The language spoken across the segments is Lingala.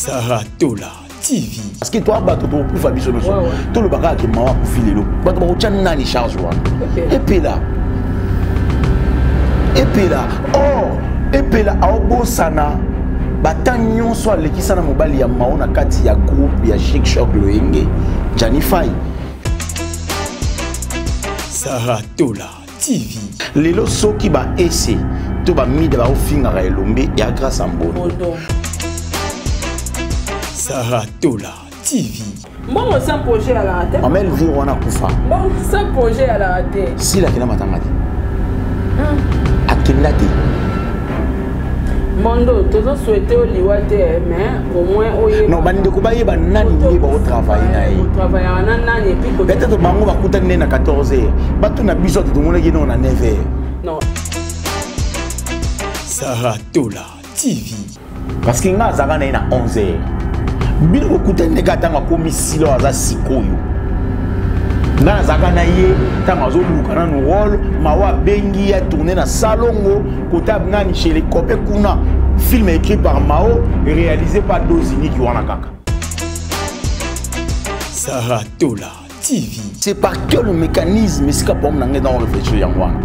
Sarah Tola TV. Parce que toi, bato tokokufa biso nyonso toloba kaka ke mawa akufi lelo bato bakotya nani charge wana epela epela or epela aobosana bata nyonso alekisa na mobali ya mao na kati ya groupe ya chic choc loyenge jani fai. Sarah Tola TV. Lelo soki ba ese to ba mida baofingaka elombe ya grâce ya mbondo. Sarah Tola TV. Mbongo sans projet alaka te. Mama Elvire wana akufa. Mbongo sans projet alaka te. Sila akenda matanga te. Akenda te. Mbondo tozo souhaiter oliwa te, mais au moins oyeba. Non, bandeko bayeba nani nde baotravaille na ye. Otravaillaka na nani et puis peut-être bango bakutani nde na 14 heures, batuna biso ate tomonaki nao na 9 heures. Non. Sarah Tola TV. Parce que nga azalaka na ye na 11 heures, bino bokutani nde kaka ntango akomi sila aza sikoyo. Nga nazalaka na ye ntango azoluka nanu role, mawa abengi ye atourne na salongo kota nani chez les copains kuna, film écrit par Mao, réalisé par Doziniki wana kaka. Sarah Tola TV. C'est par quel mécanisme esika problème na ngai dans réfléchir yango wana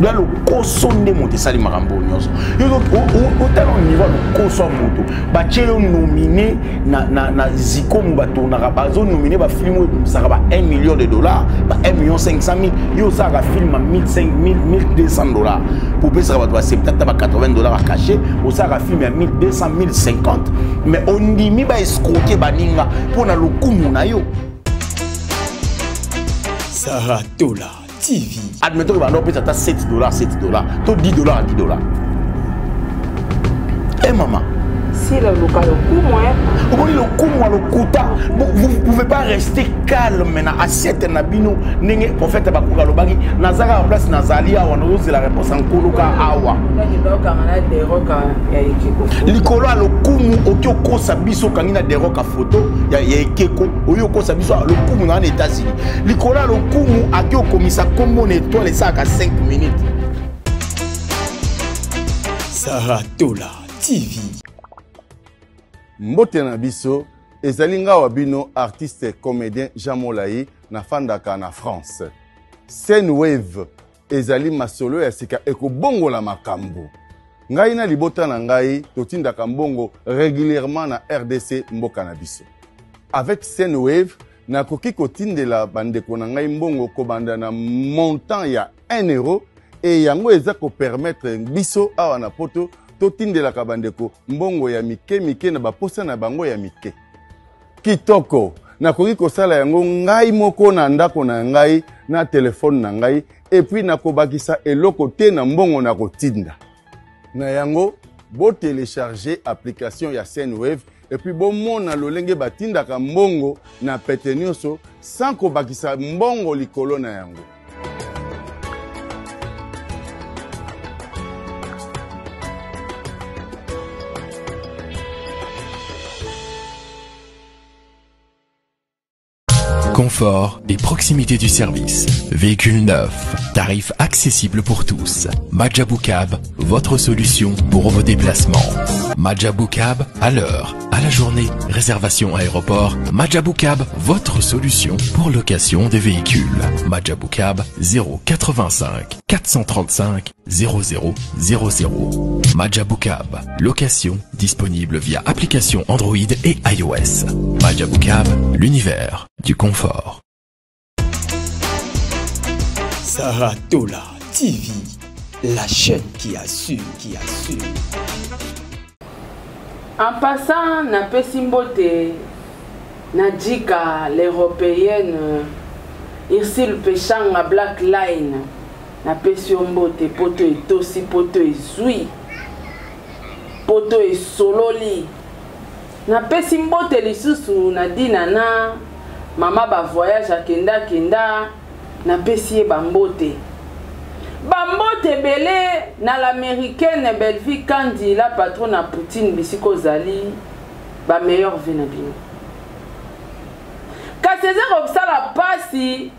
ya lokoso nde moto esali makambo nyonso. Otala niveau ya lokoso ya moto, batie yo nomine na zikomu, batournaka, bazonomine bafilme oyo ebimisaka ba 1 million de dollars, ba 1 million 500 mille. Yo osalaka film ya 1200 dollars po opesaka bato ba 70 ta ba 80 dollars ya cachet, osalaka film ya 1200 1050, mais ondimi baescroke baninga mpo na lokumu na yo. Sarah Tola TV. Admettons que bando opesa ata 7 dollars, 7 dollars to 10 dollars, 10 dollars. Eh maman, Si le local lokumu, hein. Omoni lokumu ya lokuta, vous ne pouvez pas rester calme na assiette na bino ndenge prophète bakuka alobaki nazaka en place nazali awa nazozela réponse ya nkolo ka awa. Likolo ya lokumu oki okosa biso okangi na deroka photo ya ekeko oyo okosa biso lokumu na wana États-Unis. Likolo ya lokumu aki okomisa kombo na étoile esalaka 5 minutes. Sarah Tola TV. Mbote na biso ezali nga wa bino artiste comédien Jean Molayi, nafandaka na France. Sendwave ezali masolo ya sika ekobongola makambo. Ngai na libota na ngai totindaka mbongo régulièrement na RDC mboka na biso. Avec Sendwave nakoki kotindela bandeko na ngai mbongo kobanda na montant ya 1 euro e yango eza kopermettre biso awa na poto totindelaka bandeko mbongo ya mike mike na baposa na bango ya mike. Kitoko, nakoki kosala yango ngai moko na ndako na ngai na telefone na ngai, et puis nakobakisa eloko te na mbongo na kotinda. Na yango, botelecharge application ya Sendwave et puis bomona lolenge batindaka mbongo na pete nyonso sans kobakisa mbongo likolo na yango. Confort et proximité du service. Véhicule neuf, tarif accessible pour tous. Majabou Cab, votre solution pour vos déplacements. Majabou Cab, à l'heure, à la journée, réservation aéroport. Majabou Cab, votre solution pour location des véhicules. Majabou Cab, 085 435 00 00. Majabou Cab, location disponible via application Android et iOS. Majabou Cab, l'univers du confort. Sarah Tola TV, la chaîne qui assure, qui assure. En passant, napesi mbote na Djika, l'européenne, Ursule Peshanga, Black Line. Napesi yo mbote, poto etosi, poto ezwi, poto esololi. Napesi mbote lisusu na Dina na mama ba voyage akenda kenda, napesi ye ba mbote. Ba mbote ebele na l'américaine Bellevue Kandi, la patronne na Poutine bisiko ozali, ba meilleur vie na bino. Kasi eza kosala pasi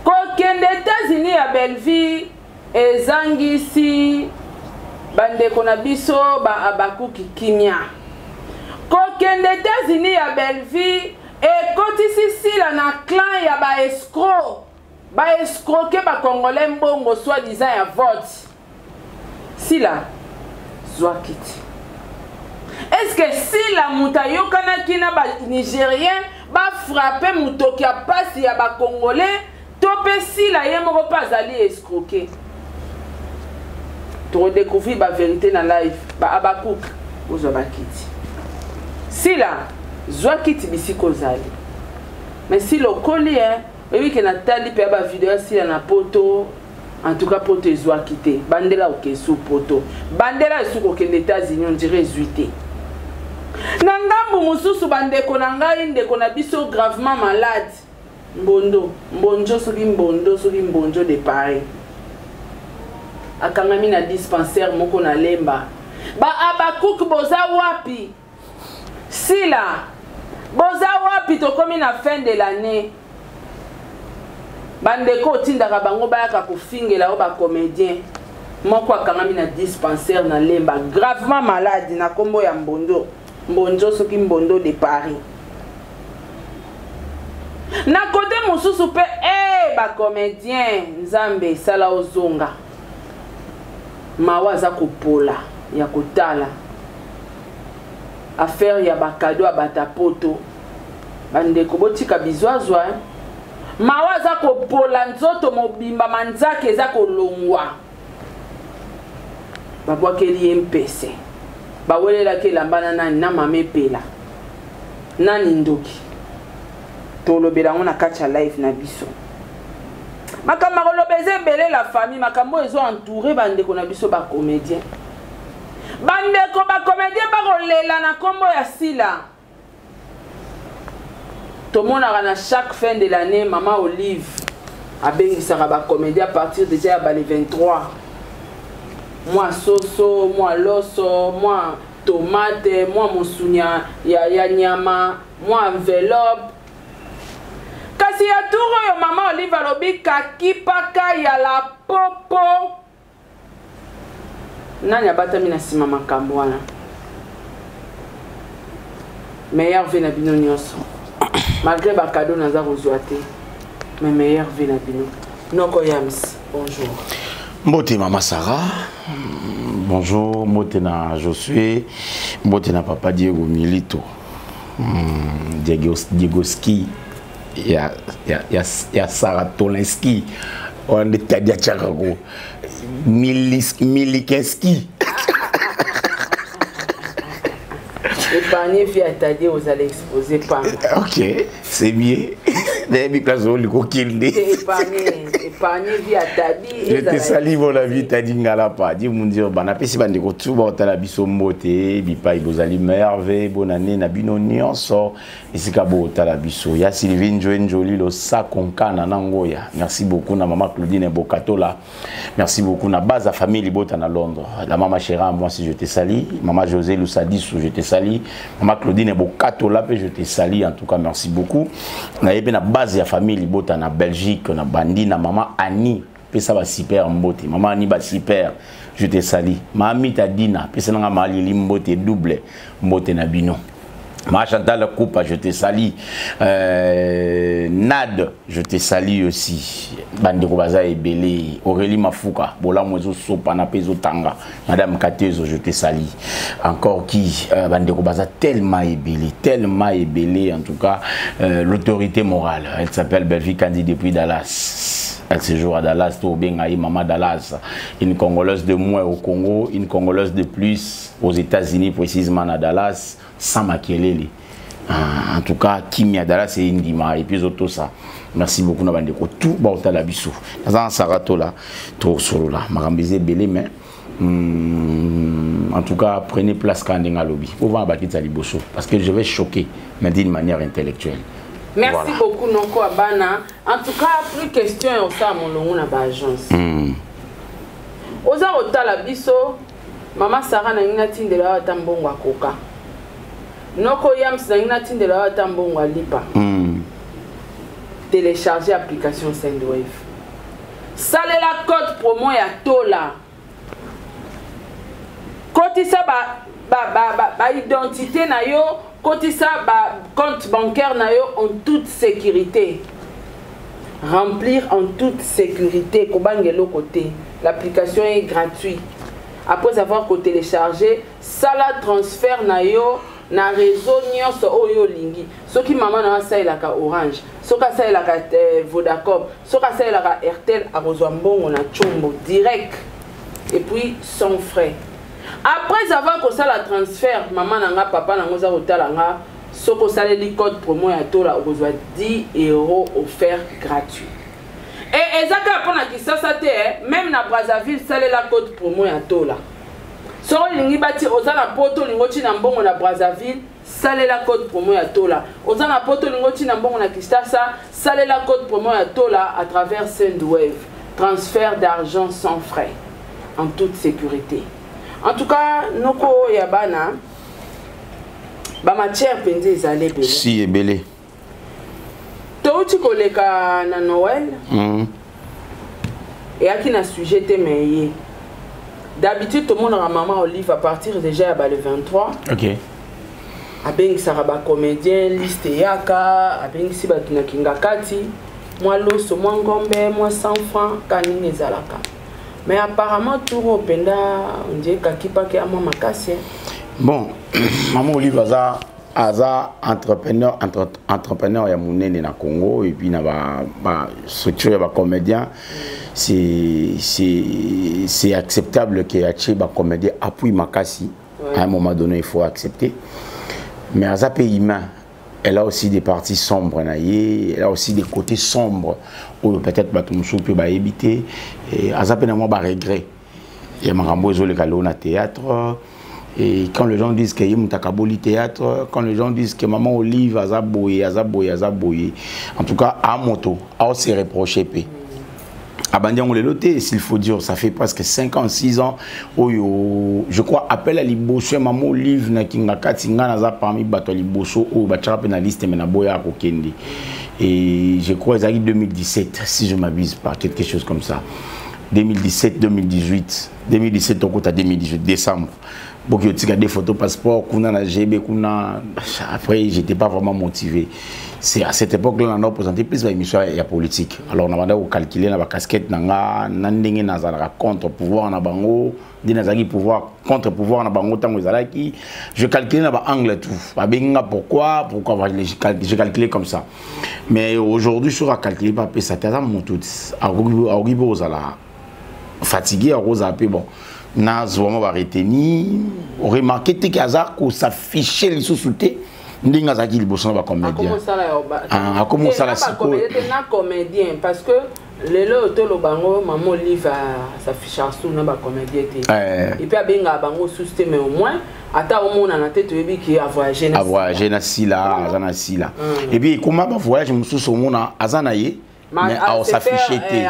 kokende États-Unis ya Bellevue ezangisi bandeko na biso ba Abakuki kimia. Kokende Etats-Unis ya Bellevue ekotisi Sila na clan ya ba escrocs, ba escroquer ba congolais mbongo soit disant ya vote. Sila zwa kiti. Est-ce que Sila moto ayokanaki na ba Nigériens ba frapper motoki ya pasi ya ba congolais to mpe Sila ye moko mpe azali escroquer? Tokodécouvrir ba vérité na live ba Habacuc bozwa bakiti. Sila zwa kiti bisika ozali. Mais Sila okoli hein, oyebi ke natali mpe ya ba video ya Sila na poto. En tout cas poto ezwaki te bandela okesu poto bandela esu kokende États-Unis on dirait ezwi te na ngambu mosusu bandeko na ngai ndeko na biso gravement malade mbondo mbonjo soki mbondo soki mbonjo de Paris akangami na dispensaire moko na Lemba ba Habacuc boza wapi Sila boza wapi tokomi na fin de l'année bandeko otindaka bango bayaka kofingela yo bacomédien moko akangami na dispensaire na Lemba gravement malade na kombo ya Mbondo Mbonjo soki Mbondo de Paris na kote mosusu mpe e eh, bacomédien Nzambe esala ozonga mawa aza kopola ya kotala affaire ya bakado ya bata poto bandeko botika bizwazwa eh? Mawa aza kopola nzoto mobimba manzaka eza kolongwa babwakeli ye mpese bawelelaki elamba na nani na mama epela nani ndoki tolobela yango na kati ya live na biso makambo akoloba eza ebele la famille makambo oyo ezo entoure bandeko na biso bacomédien bandeko bacomédien bakolela na nkombo ya Sila. Tomonaka na chaque fin de l'année mama Olive abengisaka bacomédien à partir déjà ya bale 23 mwa soso mwa loso mwa tomate mwa mosuni ya, ya nyama mwa enveloppe. Kasi ya tour oyo mama Olive alobi kakipaka ya la popo. Nani abatami na nsima makambo wana? Meilleur vie na bino nyonso malgré bakado naza kozwa te, mais meilleur vie na bino. Noko Yams, bonjour. Mbote mama Sarah, bonjour. Mbote na Josué, mbote na papa Diego Milito, Diego, Diegoski ya, ya, ya, ya Sarah Tolinski wana nde tadi atiaka ko Milikenski. Épargner vie à Tadi, vous allez exposer pas. Ok, c'est bien. Nayebi place oyo likokende. Épargner, épargner vie à Tadi. Je te salue mon ami Tadi Ngalapa. Di mundir bana pesi bandeko tu ba otala biso mbote bipai bozali merveille bonne année na bino nyonso esika botala biso. Ya Sylvie Njoe Njoli losako nkana na ngoya. Merci beaucoup na mama Claudine Bokatola. Merci beaucoup na base à famille Libota na Londres. La maman chéra, moi si je te salue. Maman José Lusadisu, je te salue. Maman Claudine Bokatola pe je te salue. En tout cas, merci beaucoup. Na yebe na base ya famille Libota na Belgique, na Bandi na maman Annie. Pesa ba super mbote. Maman Annie ba super, je te salue. Mami Tadina, pesa nga malili mbote double mbote na bino. Ma Chantal Koupa, je te salue. Nad, je te salue aussi. Bandeko Baza Ebele, Aurélie Mafuka, Bola Mwezo Sopa na Pezo Tanga, Madame Katezo, je te salue. Encore qui, Bandeko Baza tellement ebele, tellement ebele, en tout cas, l'autorité morale. Elle s'appelle Belvi Kandi depuis Dallas. Elle séjour à Dallas, tout bien, Maman Dallas. Une Congolaise de moins au Congo, une Congolaise de plus aux États-Unis, précisément à Dallas. Sans makelele. Ah, en tout cas, Kimia Dallas et Indima et puis autres ça. Merci beaucoup na bandeko tout ba otala biso. Naza Saratola trop solo là. Makambize belé mais en tout cas, prenez place quand on a lobby. Au va bakita liboso parce que je vais choquer mais d'une manière intellectuelle. Merci voilà. beaucoup Noko Abana. En tout cas, plus question et ça mon longo na ba agence. Oza otala biso Mama Sarah na ngina tindela ata mbongo akoka. Noko Yams na ngina tindela ata mbongo alipa. Télécharger application Sendwave. Salela code promo ya Tola. Kotisa ba Ba identité ba, ba na yo, kotisa ba compte bancaire na yo en toute sécurité, remplir en toute sécurité, kobanga eloko te. L'application est gratuite. Après avoir kotélécharger, sala transfert na yo na réseau nyonso oyo olingi. Soki mama na yo asalelaka Orange, soki asalelaka Vodacom, soki asalelaka Airtel, akozwa mbongo na tshombo direct et puis sans frais. Après avoir kosala transfert, mama na nga, papa na nga oza kotala nga, soki osaleli code promo ya Tola, okozwa 10 € offert gratuit. E eza kaka mpo na Kisasa te, même na Brazzaville, salela code promo ya Tola. Soki olingi bati, oza na Poto, olingi otina mbongo na Brazzaville, salela code promo ya Tola. Oza na Poto, olingi otina mbongo na Kinshasa, salela code promo ya Tola à travers Sendwave. Transfert d'argent sans frais, en toute sécurité. En tout cas, noko ya bana, bamatière mpenza ezali ebele. Si, ebele. Touti koleka na Noël. Eyaki na sujet te, mais ye d'habitude tomonaka mama Olive à partir déjà ya ba le 23 abengisaka bacomédien, liste eyaka, abengisi bato na kinga kati, mwa loso, mwa ngombe, mwa 100 francs, ka ndenge ezalaka. Mais apparemment tour oyo mpenza ondie kakipaki ya mwa makasi, eh. Bon, mama Olive aza entrepreneur, entrepreneur ya monene na Congo et puis na ba structure ya bacomédien. C'est acceptable que atie bacomédien appui makasi. À un moment donné, il faut accepter, mais aza mpe humain. Elle a aussi des parties sombres na ye, elle a aussi des côtés sombres oyo peut-être bato mosusu mpe bayebi te. Aza mpe na mwa baregret ya makambo ezoleka lelo na théâtre. Et quand les gens disent que ye moto akaboli théâtre, quand les gens disent que maman Olive aza boye, aza boye, aza boye, en tout cas a moto aose reprocher mpe abandi yango lelo te. S'il faut dire, ça fait presque 5 ans, 6 ans oyo, je crois, appel ya liboso ya mama Olive na kinga kati, ngai naza parmi bato ya liboso oyo batiaka mpe na liste, me naboya ya kokende. Et je crois ezalaki 2017, si je m'abuse pas, quelque chose comme ça, 2017, 2018, 2017, tokota 2018 décembre. Boki otika des photos passeport kuna na GB kuna. Après, j'étais pas vraiment motivé. C'est à cette époque là na présenté plus ba émission ya politique. Alors na banda ko calculer na ba casquette na nga, na ndenge nazalaka contre pouvoir na bango, nde nazalaki pouvoir contre pouvoir na bango ntango ezalaki. Je calculais na ba angle, tout babengi nga, pourquoi, pourquoi je calculais comme ça. Mais aujourd'hui, soki acalculer mpe apesa te, aza motu, akoki mpe kozala fatigué, akozala mpe bon, nazwa mwa baretenir. Oremarquer te ke aza kos'afficher lisusu te ndenge azalaki liboso na bacomédien. Akoma osala sikoyo na comédien, parce que lelo toloba yango, mama Olive as'affichaka su na bacomédien te et puis abengaka bango susu te. Mais au moins ata omonana te, toyebi ke avoyage. Avoyage na sila, aza na sila. Et puis ekoma bavoyage mosusu, omona aza na ye, mais aos'afficher te.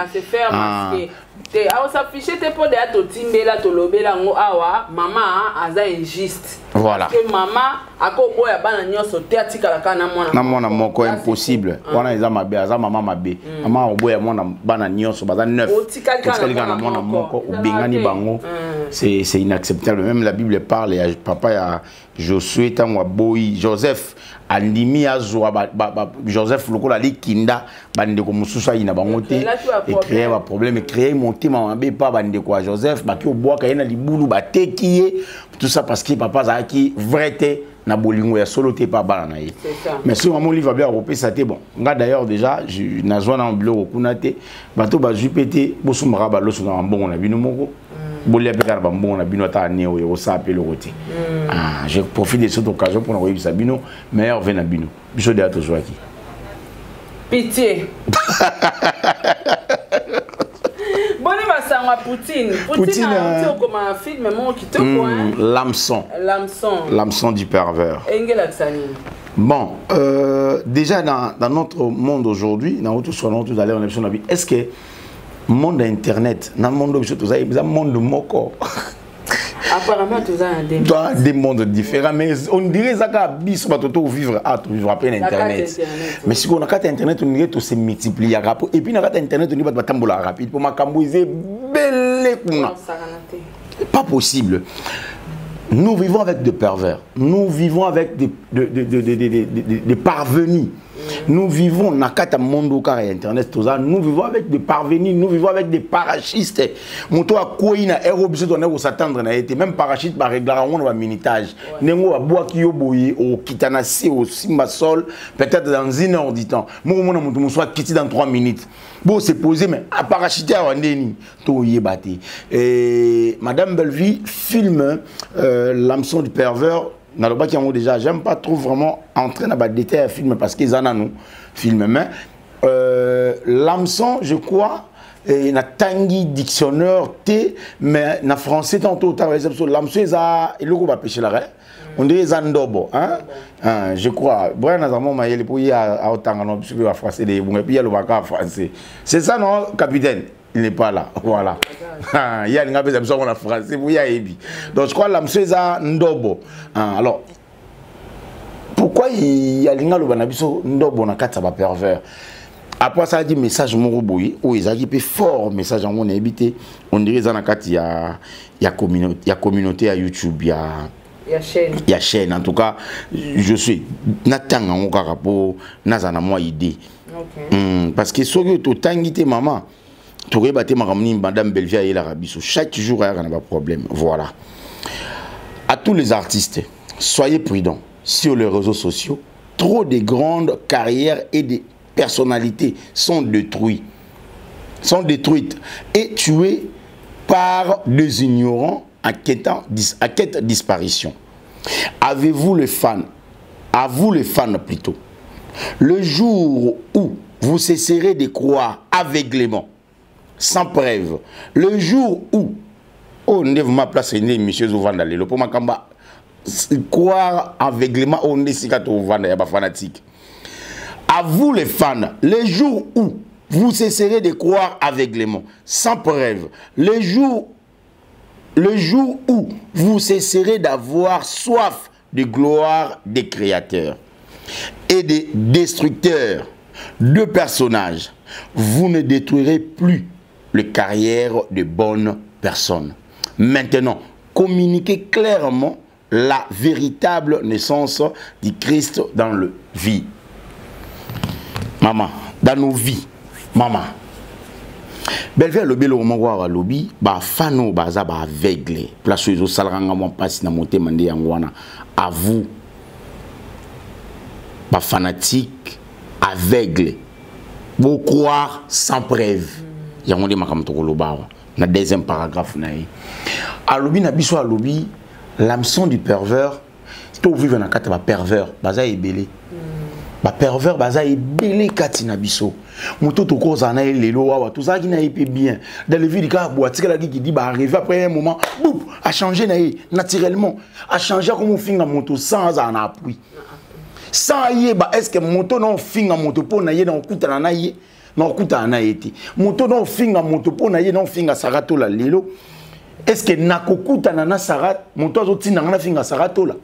Te, aos'afficher te mpo deya totimbela, tolobela yango awa, mama aza injuste. Voilà. Parce que mama akoboya bana nyonso te, atikala kaka na mwana. Na mwana moko, impossible. Wana eza mabe, aza mama mabe. Mama akoboya mwana, bana nyonso baza neuf, otikali kaka na mwana moko, obengani bango, c'est inacceptable. Même la Bible parle ya papa ya Josué, ntango aboyi Joseph, andimi azwa Joseph lokola alikinda bandeko mosusu, ayina bango te, ecréer baproblème, ecréer motema mabe pa bandeko ya Joseph, baki obwaka ye na libulu, bateki ye, tout ça parce que papa azalaki vrai te, na bolingo ya solo te pa bana na ye. Mais soki mama Olive abi akopesa te, bon, nga d'ailleurs déjà nazwa na biloko kuna te. Bato bazwi mpe te, bosumbaka baloso na bambongo na bino moko, bolia mpe kaka na bambongo na bino. Ata ane oyo ekosala mpe eloko te. Je profite de cette occasion mpona koyebisa bino meilleurs vœux na bino. Biso deya tozwaki. Pitié, boni basango ya Poutine? Poutine auti okoma film moko kitoko. L'hameçon. L'hameçon. L'hameçon du pervers. Engelakisa nini? Bon, déjà dans notre monde aujourd'hui, dans notre tout à l'heure, on a vu, est-ce que monde internet, dans le monde, eza monde moko? Apparemment toza na deux, dans des mondes différents, mais on dirait ça kaka biso bato to vivre, ah, to vivre après internet. Mais sikoyo na kati ya internet, on dirait to se multiplier rapide. Et puis na kati ya internet, on dirait bato batambola rapide po makambo eza ebele kuna, pas possible. Nous vivons avec des pervers. Nous vivons avec des, des, des, des, des parvenus. Nous vivons na kata mondo kaka ya internet toza nous vivons avec des parvenus, nous vivons avec des parachistes. Moto akwei na ero biso tona ko s'attendre na ye te. Même parachute ba réglera ngo na ba minutage. Ndenge babwaki yo boye okita na se osimba sol peut-être dans une heure du temps. Moko mona moto mosusu akiti dans 3 minutes. Bo se poser mais a parachute awa nde nini toyeba te. Et Madame Bellevue filme l'hameçon du pervers. Nalobaki yango déjà, j'aime pas trop vraiment entrer dans ba détail ya film parce que eza nanu film, mais l'hameçon, je crois, et na tangi dictionnaire te, mais na français tantôt tard l'hameçon eza eloko ba pêcher la hein? On dirait eza ndobo, hein? Hein, je crois. Brian azamo mayele pour y a otanga no biso ba français de bon et puis ya lobaka français. C'est ça non capitaine? Il n'est pas là, voilà. Il y a un gars qui a français, il y a Ebi. Donc je crois l'hameçon eza ndobo. Alors pourquoi il y a linga loba na biso ndobo na kati ya ba pervers? Après ça dit message moko boye, oyo ezalaki pe fort message yango na yebi te, on dirait eza na kati ya, ya communauté, ya communauté ya YouTube, ya ya chaîne. Ya chaîne en tout cas, je suis natanga ngo kaka po naza na moi idée. Parce que soki totangi te maman, tokoyeba te makambo nini Madame Bellevue ayelaka biso. Chaque jour ayaka na ba problème. Voilà. À tous les artistes, soyez prudents sur les réseaux sociaux. Trop de grandes carrières et de personnalités sont détruites, sont détruites et tuées par des ignorants à quête disparition. Avez-vous les fans? À vous les fans plutôt. Le jour où vous cesserez de croire aveuglément, sans preuve, le jour où, oh, ne vous ma place, ne monsieur Zovanda lelo, pour makamba, croire aveuglément, oh, ne sika to vanda, ya ba fanatique. À vous les fans, le jour où vous cesserez de croire aveuglément, sans preuve, le jour où vous cesserez d'avoir soif de gloire des créateurs et des destructeurs de personnages, vous ne détruirez plus les carrières de bonnes personnes. Maintenant, communiquez clairement la véritable naissance du Christ dans le vie. Maman, dans nos vies, maman. Bellevue alobi eloko moko awa alobi, ba fan oyo baza ba aveugle. Place oyo ezosalaka nga mwa mpasi na motema nde yango wana. À vous, ba fanatique aveugle, bo croire sans preuve. Yango nde makambo tokoloba awa na deuxième paragraphe na ye. Alobi na biso alobi l'hameçon du pervers, to vivre na kati ba pervers, baza ebele. Ba pervers baza ebele kati na biso. Moto tokoza na ye lelo awa, tozalaki na ye pe bien. Dans le vide ka bo atikalaki ki di ba arriver après un moment, boum, a changer na ye naturellement, a changer comme ofinga moto sans azala na appui. Sans yeba est-ce que moto na ofinga moto po na ye na okutana na ye, na okutana na ye te. Moto na ofinga moto po na ye na ofinga Saratola lelo. Est-ce que nakokutana na Sarah, moto azotinda nga na finga Saratola?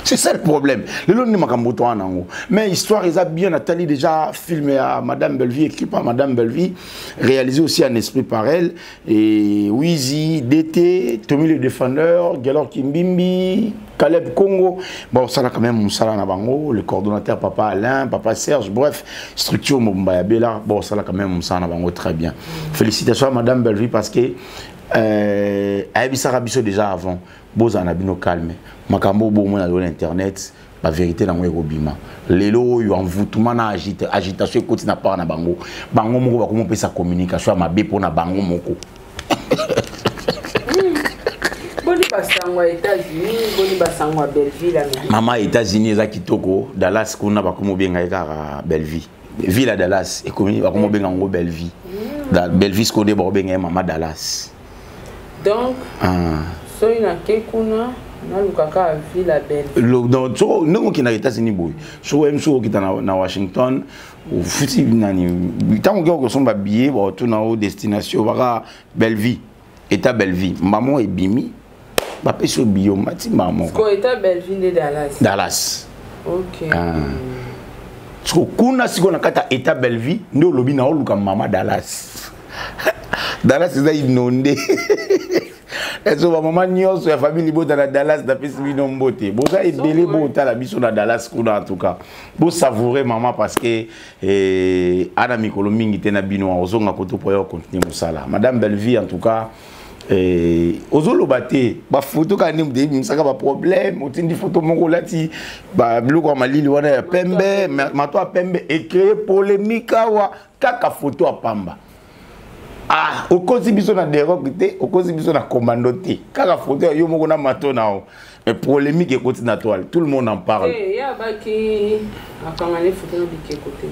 C'est ça le problème. Le long de makambo to wana ngo. Mais histoire eza bien Nathalie déjà filmé à Madame Bellevue, écrit par Madame Bellevue, réalisé aussi en esprit par elle et Wizi, DT, Tommy le défendeur, Galor Kimbimbi, Caleb Congo. Bon, ça là quand même Moussala na bango, le coordonnateur Papa Alain, Papa Serge, bref, structure Mobimba Bella. Bon, ça là quand même Moussala na bango très bien. Félicitations à Madame Bellevue parce que ayebisaka biso déjà avant. Bozana bino calme. Makambo bo mona dans internet, la vérité na ngwe kobima. Lelo oyo envoûtement na agite, agitation ekoti na part na bango. Bango moko ba komo pesa communication ya mabe pona bango moko. Boni basango ya États-Unis, boni basango ya Belleville Amérique. Mama États-Unis eza kitoko, Dallas kuna ba komo benga kaka Belleville. Ville ya Dallas ekomi ba komo benga ngo Belleville. Da Belleville siko nde ba ko benga mama Dallas. Donc, soki na ke kuna, nalukaka ville ya Belleville. Lo, donc, soko, ndenge okendaka États-Unis boye, soko oyemi soki okita na Washington, ofuti nani, ntango okoki kosomba billet, ba otuna o destination, baka Belleville, État Belleville. Mbamo ebimi, bapesi yo billet, omati mbala moko. Siko État Belleville nde Dallas. Dallas. Siko kuna siko na kati ya État Belleville, nde olobi na oluka mama Dallas. Dallas eza inondé. Ezo ba mama nyonso ya famille libota na Dallas, napesi bino mbote. Boza ebele botala biso na Dallas kuna. En tout cas, bosavoure mama, parce que ana mikolo mingi te na bino, ozonga koto po ya continuer mosala. Madame Bellevie, en tout cas, ozoloba te, bafoto kaka nde moto ebimisaka baproblème. Otindi foto moko, olati biloko ya malili wana ya pembe, mato ya pembe, ecréer polémique awa, kaka foto ya pamba. Ah, okosi biso na derock te, okosi biso na commando te, kaka foto ya yo moko na mato na yo, mais polémique ekoti na toile, tout le monde en parle. Ya baki akangani foto na bikeko te.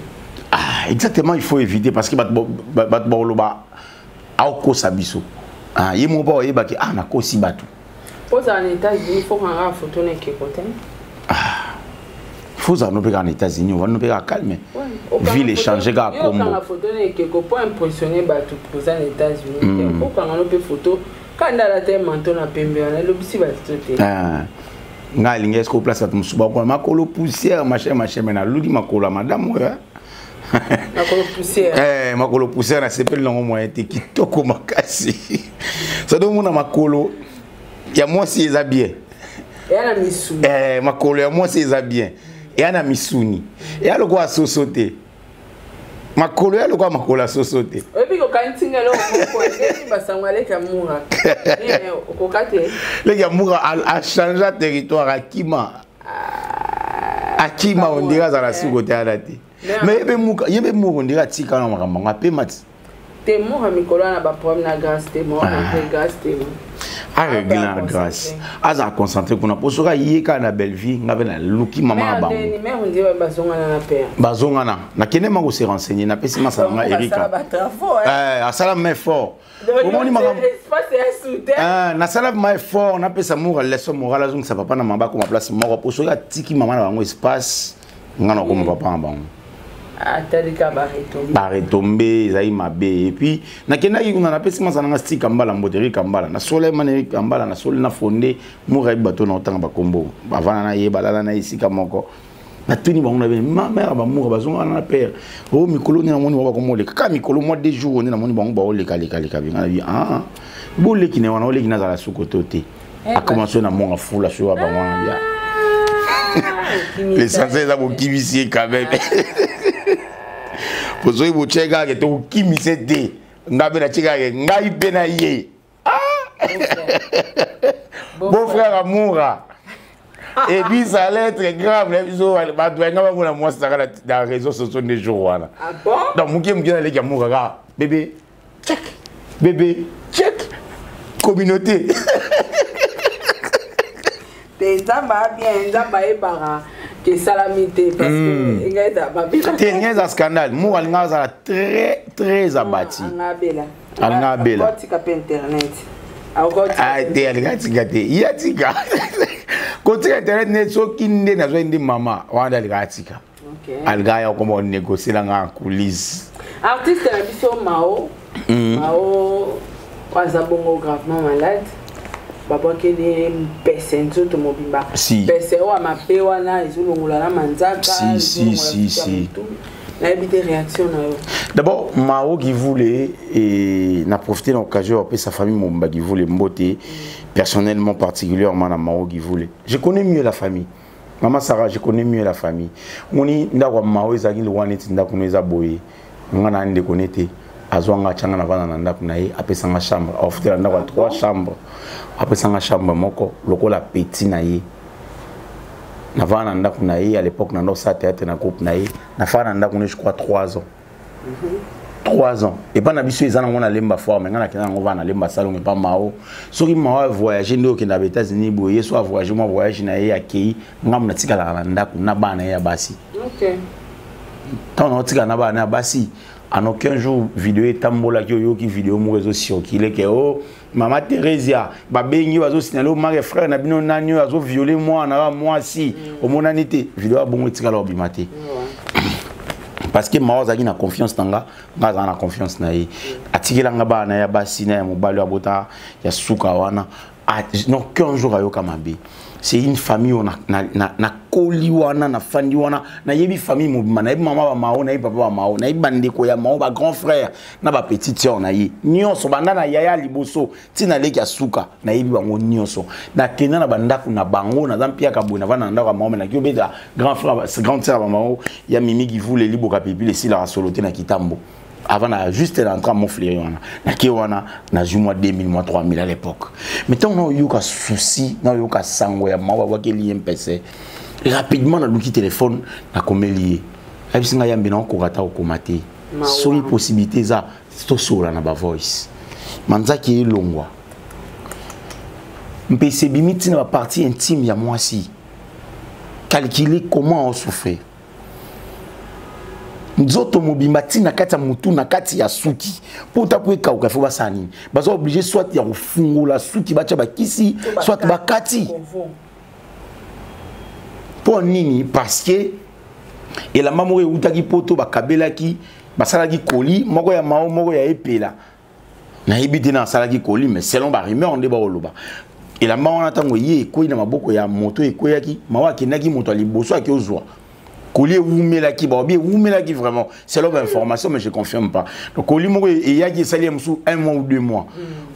Ah, exactement, il faut éviter, parce que bato bakoloba aokosa biso. Ah, ye moko mpo oyebaki, ah, nakosi bato. Ozala na États-Unis, faut kanga foto na ekeko te. Faut ozala no mpe kaka na États-Unis, ovandi no mpe kaka calme, ville échange kaka kombo. Okanga foto na ekeko mpo impressionner bato poza na États-Unis te. Okanga no mpe foto kanda alata manteau na pembe wana, elobisi bato te. Ngai alingi eske oplace bato mosusu bakona makolo poussière, machin machin, mais naluki makolo ya madame oyo. Makolo poussière. Makolo poussière, nasepeli nango moyen te, kitoko makasi. Sado omona makolo ya mwasi eza bien. Eya na misuni. Makolo ya mwasi eza bien, eya na misuni, eya lokola soso te, makolo ya lokola makolo ya soso te. Oyebi kokanisi nga eloko moko ndeni basango aleki ya mura, okoka te. Leki ya mura achange territoire, akima, akima, on dirait azala suko te, ala te. Mais ye mpe mura, on dirait atika na makambo yango, apema ti. Te, mura mikolo wana baproblème na Grâce te, mora mpe Grâce te. Arégler na Grâce, azala concentré kuna, mpo soki aye kaka na Bellevie, nga mpe naluki mama na bango. Mare ondie bazongana na père. Bazongana, nakende ma kose renseigner, napesi masala nga Erika, asala ma effort, omoni makambo, nasala ma effort, napesa moura leçon morale, azongisa papa na mama, bakoma place moko, mpo soki atiki mama na bango espace, nga na okoma papa na bango. Atalika baretombées ezali mabe. Et puis nakendaki kuna, napesi masa nanga stika mbala mbote, Erika Mbala, nasole mana Erika Mbala, nasole na fonde mura, yebi bato na otanga bakombo, bavanda na ye, balala na ye esika moko. Natuni bango na bene ma mère, bamura bazongana na père o mikolo nde namoni bango bakomoleka kaka mikolo mwa 2 jours nde namoni bango baolekalekaleka benga na bi. Ah, boleki na wana, oleki nazala suko to te, akoma so na monga fula so ya bango wana bia. L'essentiel eza bokimisi ye quand même, po soki botie kaka tokokimise te, ngai mpe natie kaka ngai mpe na ye beau frère amoura. Et puis ça allait être grave na biso, bato balinga bamona mwasi nanga na réseau sociaux nde jour wana. Donc moke moke naleki amoura kaka bébé check, bébé check, communauté. Te, Nzambe abien, Nzambe ayebaka ke esalami te, parce que ngai ezala babela. Te, ngai eza scandale. Mour alinga azala très très abati. Alinga abela. Alinga abela. Akotika mpe internet. Te, alinga atika te, ye atika kotika internet ne soki nde nazwaki nde mama wana nde alinga atika, alinga aya okoma onégocier nanga en coulisse. Artiste na biso Mao, Mao aza bongo gravement malade, babwakeli mpese nzoto mobimba. Mpese oyo ya mabe wana ezolongola na manzaka. Si, si, si, si. Nayebi te réaction na yo. D'abord, Mao Givule, et na profité de l'occasion après sa famille mobimba Givule mbote, personnellement, particulièrement na Mao Givule, je connais mieux la famille. Mama Sarah, je connais mieux la famille. Moni ndako ya Mao ezalaki lokola neti ndako no eza boye. Nga na ndeko nete azwanga, atianga na vanda na ndako na ye, apesanga chambre, aofutela ndako ya trois chambre, apesanga chambre moko lokola petit na ye. Navanda na ndako na ye à l'époque, na ndosala théâtre na groupe na ye. Nafanda na ndako ne, je crois, 3 ans, 3 ans. Epa na biso eza nango na Lemba Foire, mais ngai nakenda nango vana na Lemba Salongo epa Mao. Soki Mao avoyage nde okenda ba États-Unis boye, ye so avoyage mwa voyage na ye, akei, ngambo natikalaka na ndako na bana ye ya basi. Ntango naotikala na bana ya basi, en aucun jour video etambolaki, oyoki video moko ezocircule ke o mama Theresia babengi, bazosignaler omake frère na bino nani oyo azoviole mwana wa mwasi. Omonani te video ya bongo etikala obima te, parce que Mao azalaki na confiance na nga, nga azala na confiance na ye. Atikelanga bana ya basi na ya mobali oyo abota ya suka wana. Ah, non, 15 jours ayoka mabe. C'est une famille oyo nakoli wana, nafandi wana, nayebi famille mobimba, nayebi mama bamao, nayebi papa bamao, nayebi bandeko ya mao, bagrand frère na bapetite sœur na ye nyonso, banda na yaya liboso ntina leki ya suka, nayebi bango nyonso. Nakenda na bandako na bango, naza mpiaka boye, navanda na ndako ya mao, me naki obeta grand frère, grande sœur ya bamao ya Mimi Givule, liboka pipili esilaka solo te na kitambo. Avant na juste l'entrée mon fléri wana, nake wana nazwi mwa 2000, mwa 3000 à l'époque. Mais ntango naoyoka souci, naoyoka sango ya mawa babwakeli ye mpese, rapidement naluki telefone, nakomeli ye, ayebisi ngai yambi naokoka ta kokoma te, soki possibilité eza tosola na bavoice. Manzaki elongwa, mpese ebimi ntina bapartie intime ya mwasi. Calculer comment osouffrir nzoto mobimba, ntina kati ya motu, na kati ya suki, mpo ta po ekauka, fo basala nini? Baza obligé soit ya kofungola suki, batya bakisi, soit bakati. Mpo nini? Parce que elamba moko eutaki poto, bakabelaki, basalaki koli moko ya mao, moko ya epela, nayebi te na asalaki koli, mais selon barumeur nde baoloba, elamba wana ntango ye ekwei na maboko ya moto, ekweyaki, mawa akendaki moto ya liboso ake ozwa koli. Ewumelaki, baobi ewumelaki vraiment, selon bainformation, mais je confirme pas. Donc koli moko eyaki, esali ye mosusu un mois ou 2 mois,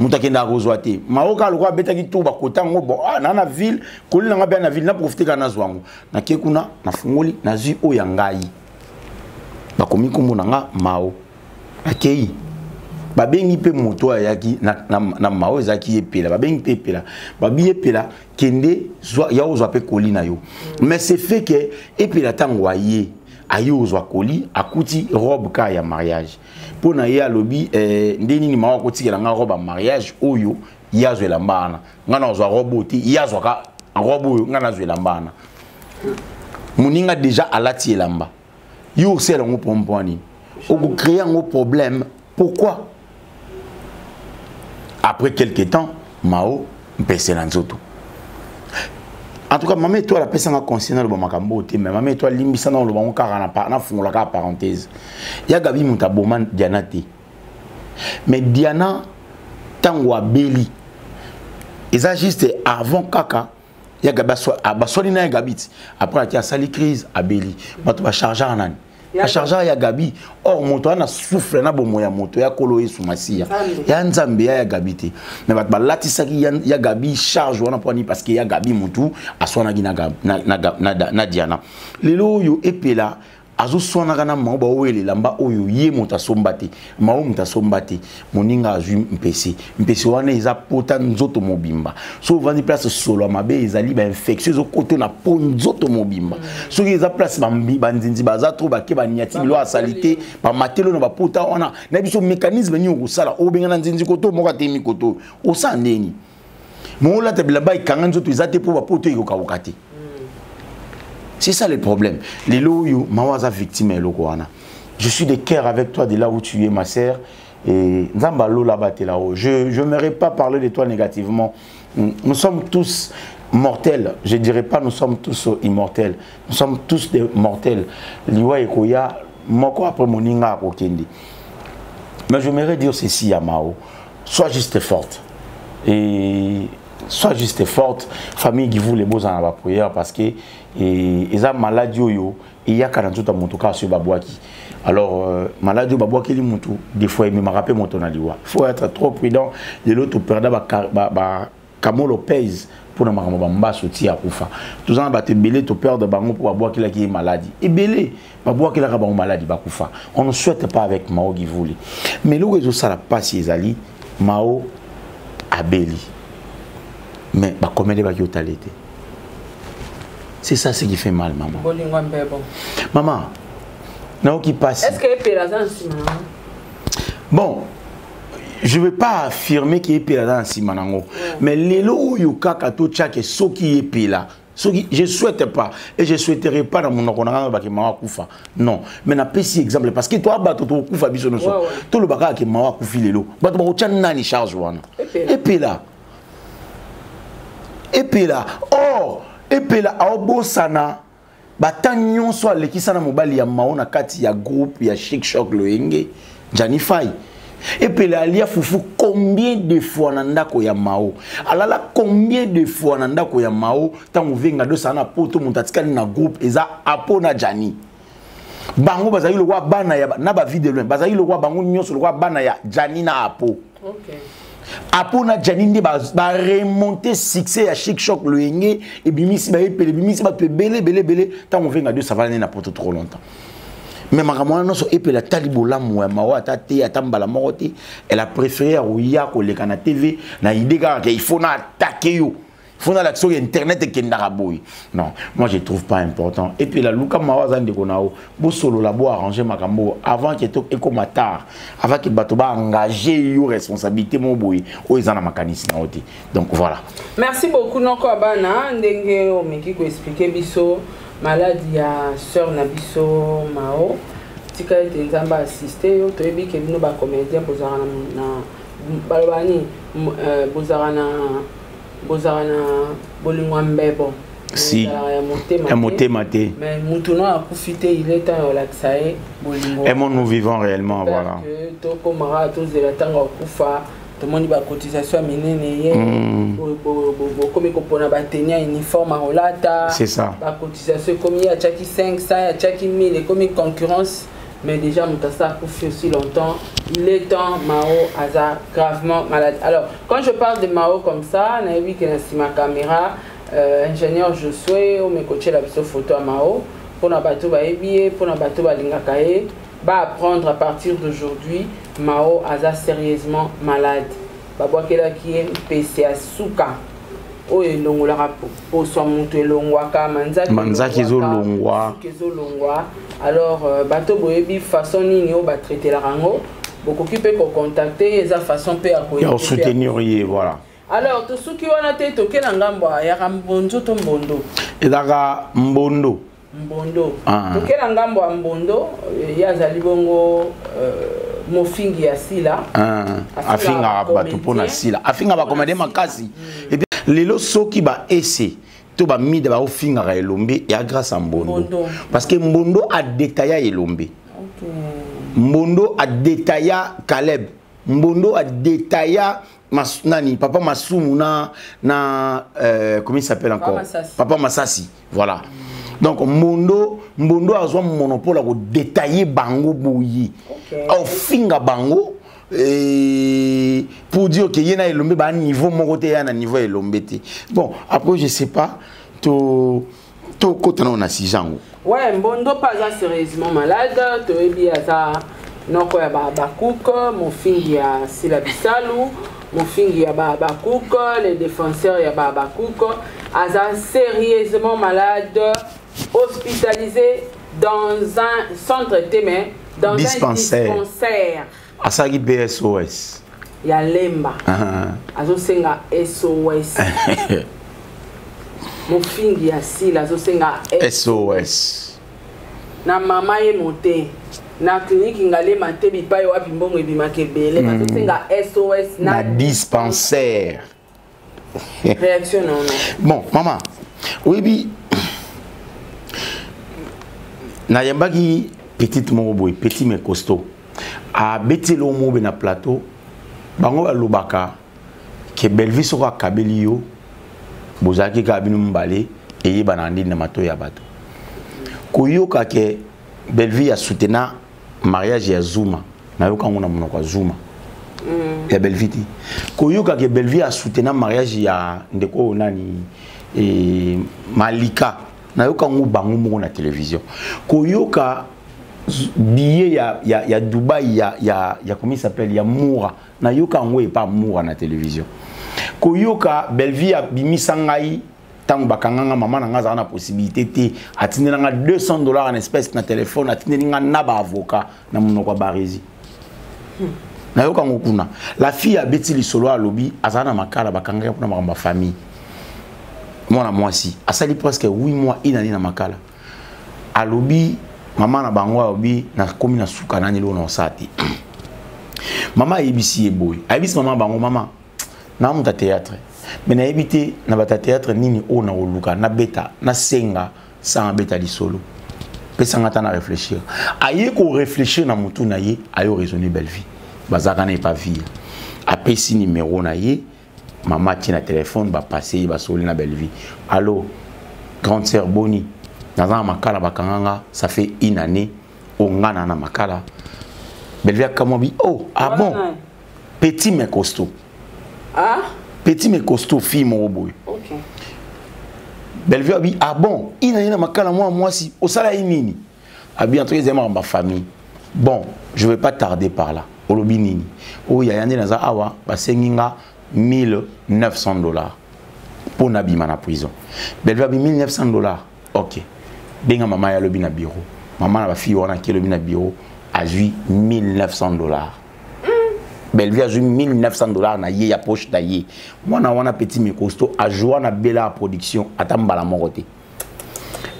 moto akendaka kozwa te. Maoka lokola abetaki tour, bakota yango. Bon, ah, naa na ville, koli nanga mpe na ville, naprofite kaka nazwa yango. Nake kuna, nafungoli, nazwi oyo ya ngai, bakomi nkombo na nga Mao. Akei, babengi mpe moto oyo ayaki na mao, ezalaki Epela. Babengi mpe Epela, babi Epela kende ya ozwa mpe koli na yo. Mais c'est fait que Epela, ntango aye ozwa koli, akuti robe ka ya mariage. Mpo na ye alobi nde nini mao akotikela nga robe ya mariage oyo, ye azwa elamba wana, nga na ozwa robe oyo te. Ye azwaka robe oyo, nga nazwa elamba wana. Moninga déjà alati elamba, yo osala yango mpo nini? Okocréer yango problème, pourquoi? Après quelque temps, mao mpese na nzoto. En tout cas, mama Étoile apesanga conseil naloba makambo oyo te, mais mama Étoile, limbisa, na oloba ngo kaka, nafungola kaka parenthèse. Ya Gabi, moto aboma Diana te, mais Diana ntango abeli, eza juste avant kaka ya Gabi baswali na ya Gabi ti après ati asali crise, abeli, bato bachargeaka nani? Bachargeaka ya Gabi. Or moto wana souffle na bomoi ya moto ya kolo Yesu Masiya, ya Nzambe, ya Gabi te. Mais bato balatisaki ya Gabi charge wana. Mpo nini? Parce que ya Gabi motu aswanaki na Diana. Lelo oyo Epela azoswanaka na mao, baoyela elamba oyo ye moto asomba te, mao moto asomba te. Moninga azwi mpese, mpese wana eza pota nzoto mobimba. So ovandi place solo ya mabe, ezali bainfection ezokota na po nzoto mobimba. Soki eza place banzinzi baza trop, bake baniati bilo asali te, bamatelo na bapota wana na biso, mécanisme nini okosala? Obengana nzinzi koto moko atemi koto, osala ndeni moolata bilamba ekanga nzoto eza te, mpo bapoto ekokauka te. C'est ça le problème. Lelo oyo mawa aza victime ya eloko wana. Je suis de cœur avec toi de là où tu es, ma sœur, et Nzambe alola batela o. Je n'aimerais pas parler de toi négativement. Nous sommes tous mortels. Je dirais pas nous sommes tous immortels, nous sommes tous des mortels. Liwa ekoya moko après moninga akokende. Mais j'aimerais dire ceci à Mao: sois juste forte et sois juste forte. Famille Givu, les beaux en la prière, parce que eza maladie oyo eyaka na nzoto ya moto kaka soki babwaki. Alors maladie oyo babwakeli motu, des fois ememaka mpe moto na liwa. Faut être trop prudent. Lelo toperda ba Kamo Lopez mpona makambo bambaso ti akufa. Toza na bato ebele toperdre bango mpo babwakelaki ye maladie, ebele babwakelaka bango maladie, bakufa. On ne souhaite pas avec Mao Givuli, mais eloko ezosala mpasi ezali Mao abeli, mais bakomele baki otala te. C'est ça ce qui fait mal, maman. Bolingo mbebo. Maman, naoki pasi. Est ce que Epela aza na nsima nango? Bon, je vais pas affirmer que Epela aza na nsima nango, mais lelo oyo kaka totiake soki Epela, soki je souhaite pas et je souhaiterais pas na monoko na nga bake mawa akufa, non, mais napesi exemple parce que toa bato tokokufa biso nyonso. Toloba kaka ke mawa akufi lelo, bato bakotya nani charge wana? Epela. Epela, Epela. Or Epela aobosana bata nyonso alekisa na mobali ya Mao na kati ya groupe ya Chic Choc Loyenge, Jani Fai. Epela alia fufu combien de fois na ndako ya Mao? Alala combien de fois na ndako ya Mao? Tango venga dosa na poto moto atikali na groupe eza Apo na Gianni. Bango bazali lokwa bana ya na ba vie de loin, bazali lokwa bango nyonso lokwa bana ya Gianni na Apo. Okay. Apo na Gianni nde ba, ba remonter succès ya Chic Choc Loyenge ebimisi ba epele ebimisi bato ebele ebele ebele ntango venga dosa valani na poto trop longtemps. Mais makambo wana nyonso epela atali bolamu ya mawa ata te ata mbala moko te. Elle a préféré ya koya koleka na TV na idée kaka ke il faut na attaquer yo, il faut nalakisa soki internet ekendaka boye. Non, moi je trouve pas important. Et puis la luka mawa aza ndeko na yo, bosolola, bo arranger makambo avant ke to ekoma tard, avant ke bato ba engager yo responsabilité mo boye oyo eza na makanisi na yo te. Donc voilà. Merci beaucoup noko abana ndenge omeki ko expliquer biso maladi ya sœur na biso Mao. Tika ete Nzambe assiste yo, toyebi ke bino ba comédien bozalaka na, na baloba nini, bozalaka na, bozalaka na bolingo ya mbebo. Si. Bozalaka ya motema Ya te. motema te. Mais mutu no akufi te, il est temps ya kolakisa ye bolingo. Aimons-nous vivons réellement, J'espère voilà. que tokomaka tozela ntango akufa, tomoni ba cotisation ya minene ye, bokomi kopona ba tenue ya uniforme akolata. C'est ça. Ba cotisation ekomi ye atiaki 500, ye atiaki 1000, ekomi concurrence. Mais déjà, moto asa akufi aussi longtemps. Il est temps, Mao aza gravement malade. Alors, quand je parle de Mao comme ça, nayebi ke na nsima caméra, ingénieur Josué, omekotiela biso photo ya Mao, mpona bato bayebi ye, mpona bato balingaka ye, ba apprendre à partir d'aujourd'hui, Mao aza sérieusement malade. Babwakelaki ye mpese ya suka oyo elongolaka poso ya moto, elongwaka manzaki, Manzaki ezolongwa. Suka ezolongwa. Alors, bato boyebi façon nini oyo batraitelaka yango, bokoki mpe kocontacte ye, eza façon mpe ya koyeba Ya mpe ya kosoutenir ye, voilà. Alors tosuki wana te, toke na ngambo yaka mbonzo to mbondo? Ezalaka mbondo. Mbondo. Ah. Toke na ngambo ya mbondo, ye azali bongo, mofingi ya Sila. Ah, Afingaka afingaka bato mpona comédien. Sila, afingaka bacomédien makasi. Et puis lelo soki ba ese to bamida baofingaka Elombe ya grâce à Mbondo. Mbondo. Parce que Mbondo a détailla Elombe. Okay. Mbondo a détailla Caleb. Mbondo a détailla nani, Papa Masumu na comment il s'appelle encore? Papa Masasi. Papa Masasi, voilà. Donc Mbondo a un monopole à détailler bango boyi. Okay. Au finga bango et pour dire que yena Elombe ba niveau moko te ya na niveau Elombe te. Bon, après je sais pas to to kota na sijango. Ouais, Mbondo pas sérieusement malade, toyebi aza noko ya ba Bakouk, mofingi ya Sila Bisalu, mofingi ya ba Bakouk, les défenseurs ya ba Bakouk, aza sérieusement malade, hospitalisé dans un centre T, mais dans un Dispensaire. dispensaire. Asaki BSOS. Ya Lemba. Ah. Azosenga SOS. Mofingi ya Sila azosenga SOS. Na mama ye monte. Na clinique Ngalema te bipai wapi mbongo ebimaka ebele. Bazosenga SOS na Na dispensaire. Réaction non non. Bon, maman, oyebi nayambaki petite moko boye, petit mais costaud. Abeti eloko moko boye na plateau, bango balobaka ke Bellevue soko akabeli yo, bozalaki kaka bino mibale, eyebana ndini na matoyi ya bato. Koyoka ke Bellevue ya soutena mariage ya Zuma, nayoka yango na monoko ya Zuma. Ya Bellevue te. Koyoka ke Bellevue ya soutena mariage ya ndeko oyo nani, Malika, nayoka yango bango moko na télévision. Koyoka billet ya Dubaï ya comment il s'appelle, ya Moura, nayoka yango epa Moura na télévision. Koyoka Bellevue abimisa ngai ntango bakanganga mama na nga azalaka na possibilité te, atindeli nga 200 $ en espèce na téléphone, atindeli nga na ba avocat na monoko ya Barési. Nayoka yango kuna. La fille abeti lisolo, alobi azala na makala, bakangaki mpona makambo ya famille. Mwana mwasi asali presque 8 mois, une année na makala. Alobi mama na bango alobi nakomi na suka nani eloko na osala te. Mama ayebisi ye boye, ayebisi mama bango: mama na moto ya théâtre, mais nayebi te na bato ya théâtre nini oyo na koluka nabeta nasenga sans abeta lisolo, pesanga ata na réfléchir. Aye koréfléchir na motu na ye, aye raisonner Bellevue. Bazalaka na epa Viya. Apesi numéro na ye, mama atie na telefone, bapasse ye, basoli na Bellevue. Allo, grande sœur boni, naza na makala bakanga nga, ça fait une année, oyo nga na na makala. Bellevue akamwa bi, oh, ah bon, petit mais costaud. Ah? Petit mais costaud, fille moko boye. Okay. Bellevue abi, ah bon, une année na makala mwa mwasi, osala ye nini? Abi en tout cas ezali makambo ya famille. Bon, je vais pas tarder par là. Olobi nini? Oyo yaya nde naza awa, basengi nga 1900 $ mpo nabima na prison. Bellevue abi 1900 $. Ok. Benga mama ya lobi na bureau. Mama na bafille wana ki lobi na bureau azwi 1900 $. Bellevue azwi 1900 $ na ye ya poche na ye. Mwana wana petit mais costaud ajoua na Bella production ata mbala moko te.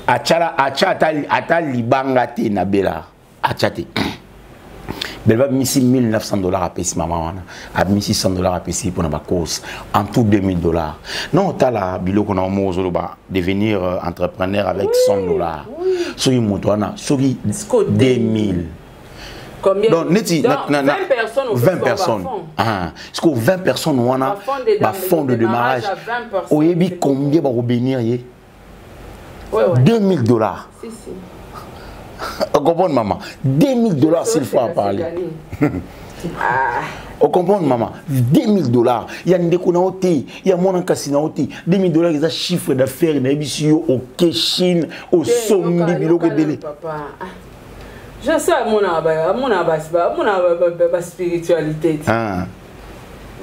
Achala acha ata, ata libanga te na Bella acha te. Bellevue abimisi 1900 $ apesi mama wana, abimisi 100 $ apesi mpona bacourse, en tout 2000 $. Non, otala biloko na moko ozoloba devenir entrepreneur avec 100 $, soki moto wana soki 2000. Combien? Donc neti Donc, 20 personnes au 20 personnes, ah, parce que 20 personnes wana ba fonds de démarrage, à 20 personnes. Oyebi combien bakobénir ye? Ouais. 2000 $. Si, si. Comprendre maman, 2000 $, s'il faut en parler. Ah. On comprend maman, 2000 $, il y a ndeko na ote, il y a mwana kasi na ote, 2000 $ eza chiffre d'affaires na yebisi yo oke Chine, au sombi biloko ebele. Papa. Je sais amona ba amona ba amona ba ba spiritualité. Ah.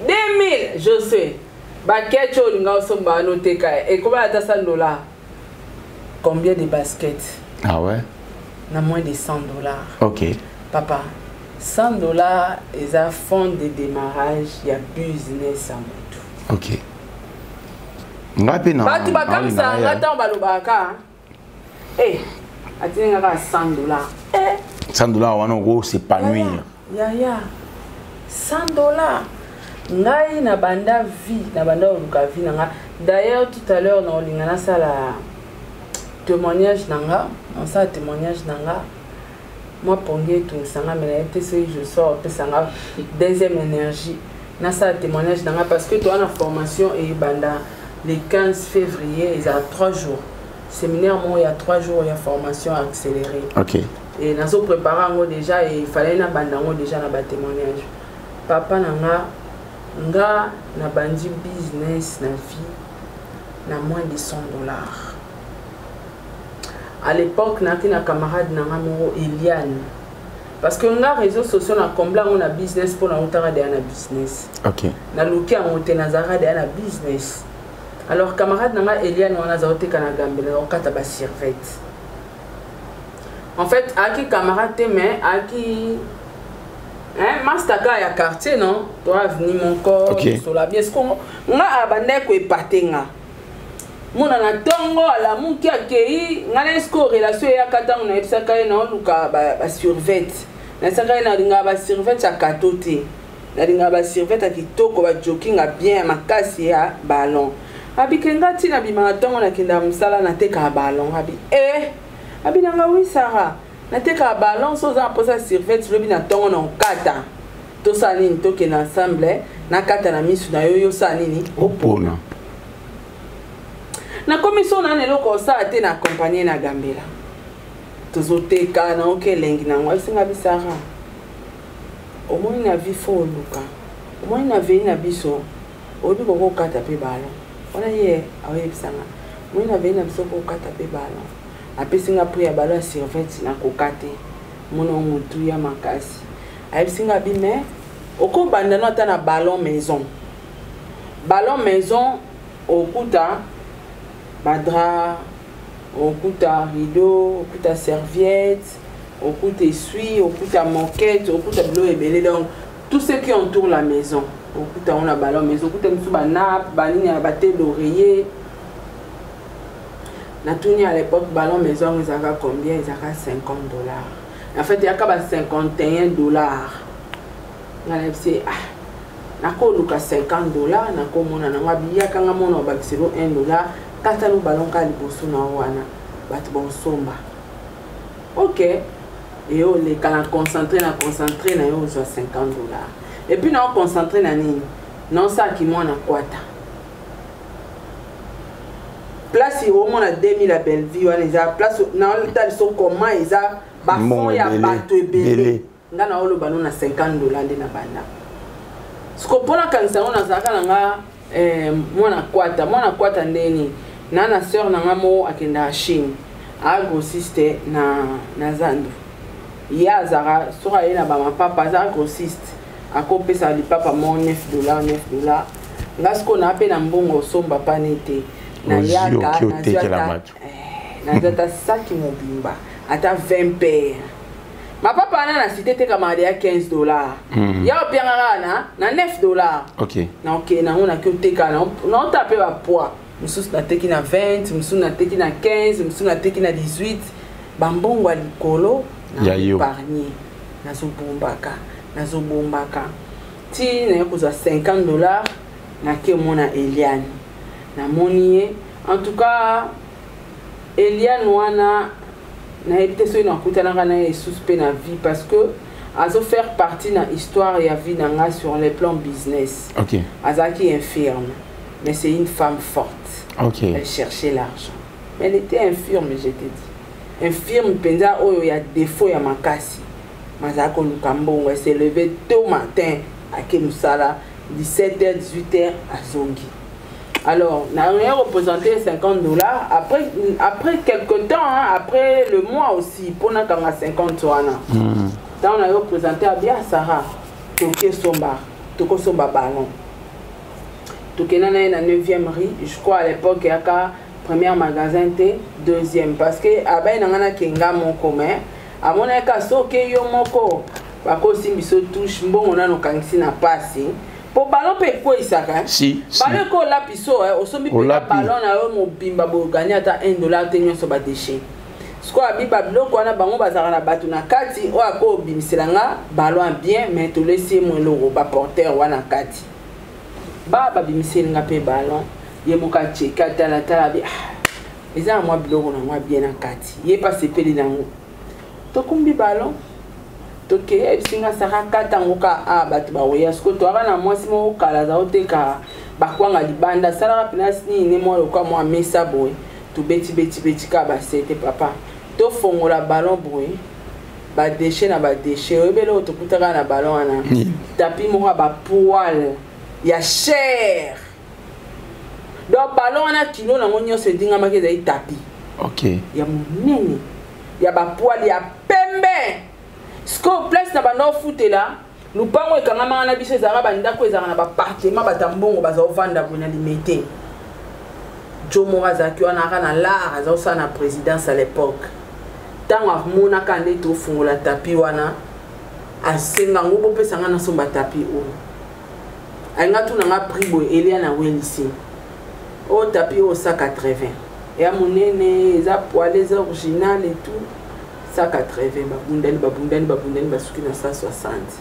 2000, je sais. Ba ketch olinga osomba anoteka et comment ata 100 $. Combien de baskets? Ah ouais. Na moins de 100 $. OK. Papa, 100 $ eza fonds de démarrage ya business ya motu. OK. Nga pe na bato bakamisaka nga ntango balobaka e atindi kaka 100 $. 100 $ wana oko s'épanouir. Yaya, 100 $, ngai na banda vie, na banda koluka vie na nga. D'ailleurs, tout à l'heure na olinga nasala témoignage na nga, nasala témoignage na nga. Mwa pongi etungisanga me nayebi te soki je sors opesanga deuxième énergie nasala témoignage na nga, parce que toza na formation eyebanda le 15 février, ezala 3 jours, séminaire moko ya 3 jours ya formation accélérée. Et nazo préparé yango déjà et il fallait nabanda yango déjà na batémoignage. Papa na nga, nga nabandi business na vie na moins de 100 $. À l'époque naki na camarade na nga moko Eliane, parce que nga réseaux sociaux na combla yango na business mpo nautaka deya na business. Naluki yango te, nazalaka deya na business. Alors camarade na nga Eliane wana aza koteka na Gambela, akokata basurvêt. En fait ayaki camarade te, mais ayaki, hein, master ka ya quartier, non, to avenue moko. Sola bien siko nga abandaki koepate nga mona na ntongo alamuki akei nga na esiko. Relation eyaka ntango nayebisaka ye naoluka basurvêt, nayebisaka ye nalingaka basurvêt ya kato te, nalingaka basurvêt ya kitoko, bajogging ya bien ya makasi ya ballon. Abike nga ntina bimaka ntongo nakendaka mosala, natekaka ballon. Abi e abi nanga oui Sara, natekaka ballon, so oza na mposa survêt lobi na ntongo na okata, tosala nini, tokende ensemble, nakata na misu na yo, yosala nini? Opona. Nakomi so nana eloko osala te na accompagne na Gambela, tozoteka naoki elengi nango. Esenga bisara omoni na vie fo oluka, omoni na vei na biso oyebi kokokata mpe ballon wana. Ye aoyebisanga omoni na vei na biso kokata mpe ballon, apesi nga prix ya ballon ya survêt, nakoka te, mona motu ya makasi. Ayebisi nga bi mais okobanda no ata na ballon maison. Ballon maison okuta badrap, okuta rideau, okuta serviette, okuta essuie, okuta moquette, okuta biloko ebele. Donc tout ce qui entoure la maison okuta ngo na ballon maison, okuta mosusu banappe, banini ya bataie d'oreiller. Natuni à l'époque ballon maison yango ezalaka combien? Ezalaka 50 $. En fait eyaka ba 51 $. Nga nayebisi ah nakoluka 50 $, nakomona nango. Abiyakanga mona obakiselo 1 $, kata no ballon kaka liboso na yo wana, bato bosomba. Ok. Eyoleka na concentré, na concentré na yo, ozwa 50 $. Et puis na oconcentré na nini? Naosalaki mwana kwata place omona 2000 ya Bellevue wana, eza place naotali so comment eza bafond ya bato ebele. Nga na oloba no na 50 $ nde na banda. Siko mpona kanisa yango, nazalaka na nga mwana kwata, mwana kwata ndeni na sœur na nga moko akendaka Chine, agrossiste na zandu. Ye azalaka, soki aye na bamapapa, aza grossiste, akopesa lipapa moko 9 $, 9 $. Nga sikoyo naa mpe na mbongo osomba pane te, nayaka nazwi ata saki mobimba, ata 20 paire mapapa wana na cité etekamaka deya 15 $. Ya opianga kaka na 9 $. Na okende nango, naki oteka, naota mpe bapoids mosusu nateki na 20, mosusu nateki na 15, mosusu nateki na 18. Bambongo ya likolo na épargne, nazobombaka, nazobombaka ti naye kozwa 50 $. Nake omona Eliane, namoni ye. En tout cas, Eliane wana, nayebi te soki nakutanaka na ye lisusu mpe na vie, parce que azofaire partie na histoire ya vie na nga sur le plan business. Azalaki infirme, mais c'est une femme forte. Elle cherchait l'argent, mais elle était infirme, je te dis, infirme mpenza oyo ya défaut ya makasi. Mazalaki koluka mbongo. Elle s'est levée tôt matin, ake mosala, 17h, 18h azongi. Alors na représenté 50 $. Après quelque temps, hein, après le mois aussi, mpona kanga 50 wana, ntango na yo présenté abia Sara, toke somba, tokosomba ballon. Tokenda na ye na 9e rue, je crois. À l'époque eyaka premier magasin te, deuxième, parce que abai na ngai nakenga moko, mais amonaki ka soki yo moko bakosimbi biso touche mbongo nano okangisi na pasi, mpo ballon mpe ekweyisaka. Si, si. Ballon eko olapi so osombi mpenza. Olapi. Ballon na yo mobimba boyogani ata 1 $ te, nyonso badéchets. Sikoyo abi babiloko wana, bango bazalaka na bato na kati oyo akobimisela nga ballon ya bien, mais tolesi ye mo eloko baporteur wana kati ba babimiseli nga mpe ballon. Ye moko acheke, atalatala, abi: "Ah, eza na mwa biloko na mwa bien na kati." Ye mpe asepeli nango. Tokumbi ballon, tokei. Ayebisi nga: "Saka, kata yango ka a bato bakoya." Sikoyo toyaka na mwasi moko kala, aza koteka bakwanga libanda, asalaka mpena nini ne mwa lokwa mwa mesa boye. Tobeti beti beti kaka basete, papa, tofongola ballon boye, badéchets na badéchets. Oyebi eloko tokutaka na ballon wana? Nini? Tapis moko ya bapoils ya cher. Donc ballon wana, kilo nango nyonso edingamaki ezali tapis ya monene ya bapoils ya pembe. Sikoyo place na banda ofutela lupango ekangamaka na biso, ezalaka bandako, ezalaka na baappartement, bato ya mbongo baza ovanda boye na Limete. Jo moko azalaki wana, aka na lar, aza kosala na présidence à l'époque. Ntango amonaka nde tofungola tapis wana, asenga ngo: "Bopesa nga nasomba tapis oyo." Alinga tuna nga prix boye. Elia na welisi oyo tapis oyo 180, eya monene, eza poil, eza original et tout, 180. Babundani, babundani, babundani, basuki na 160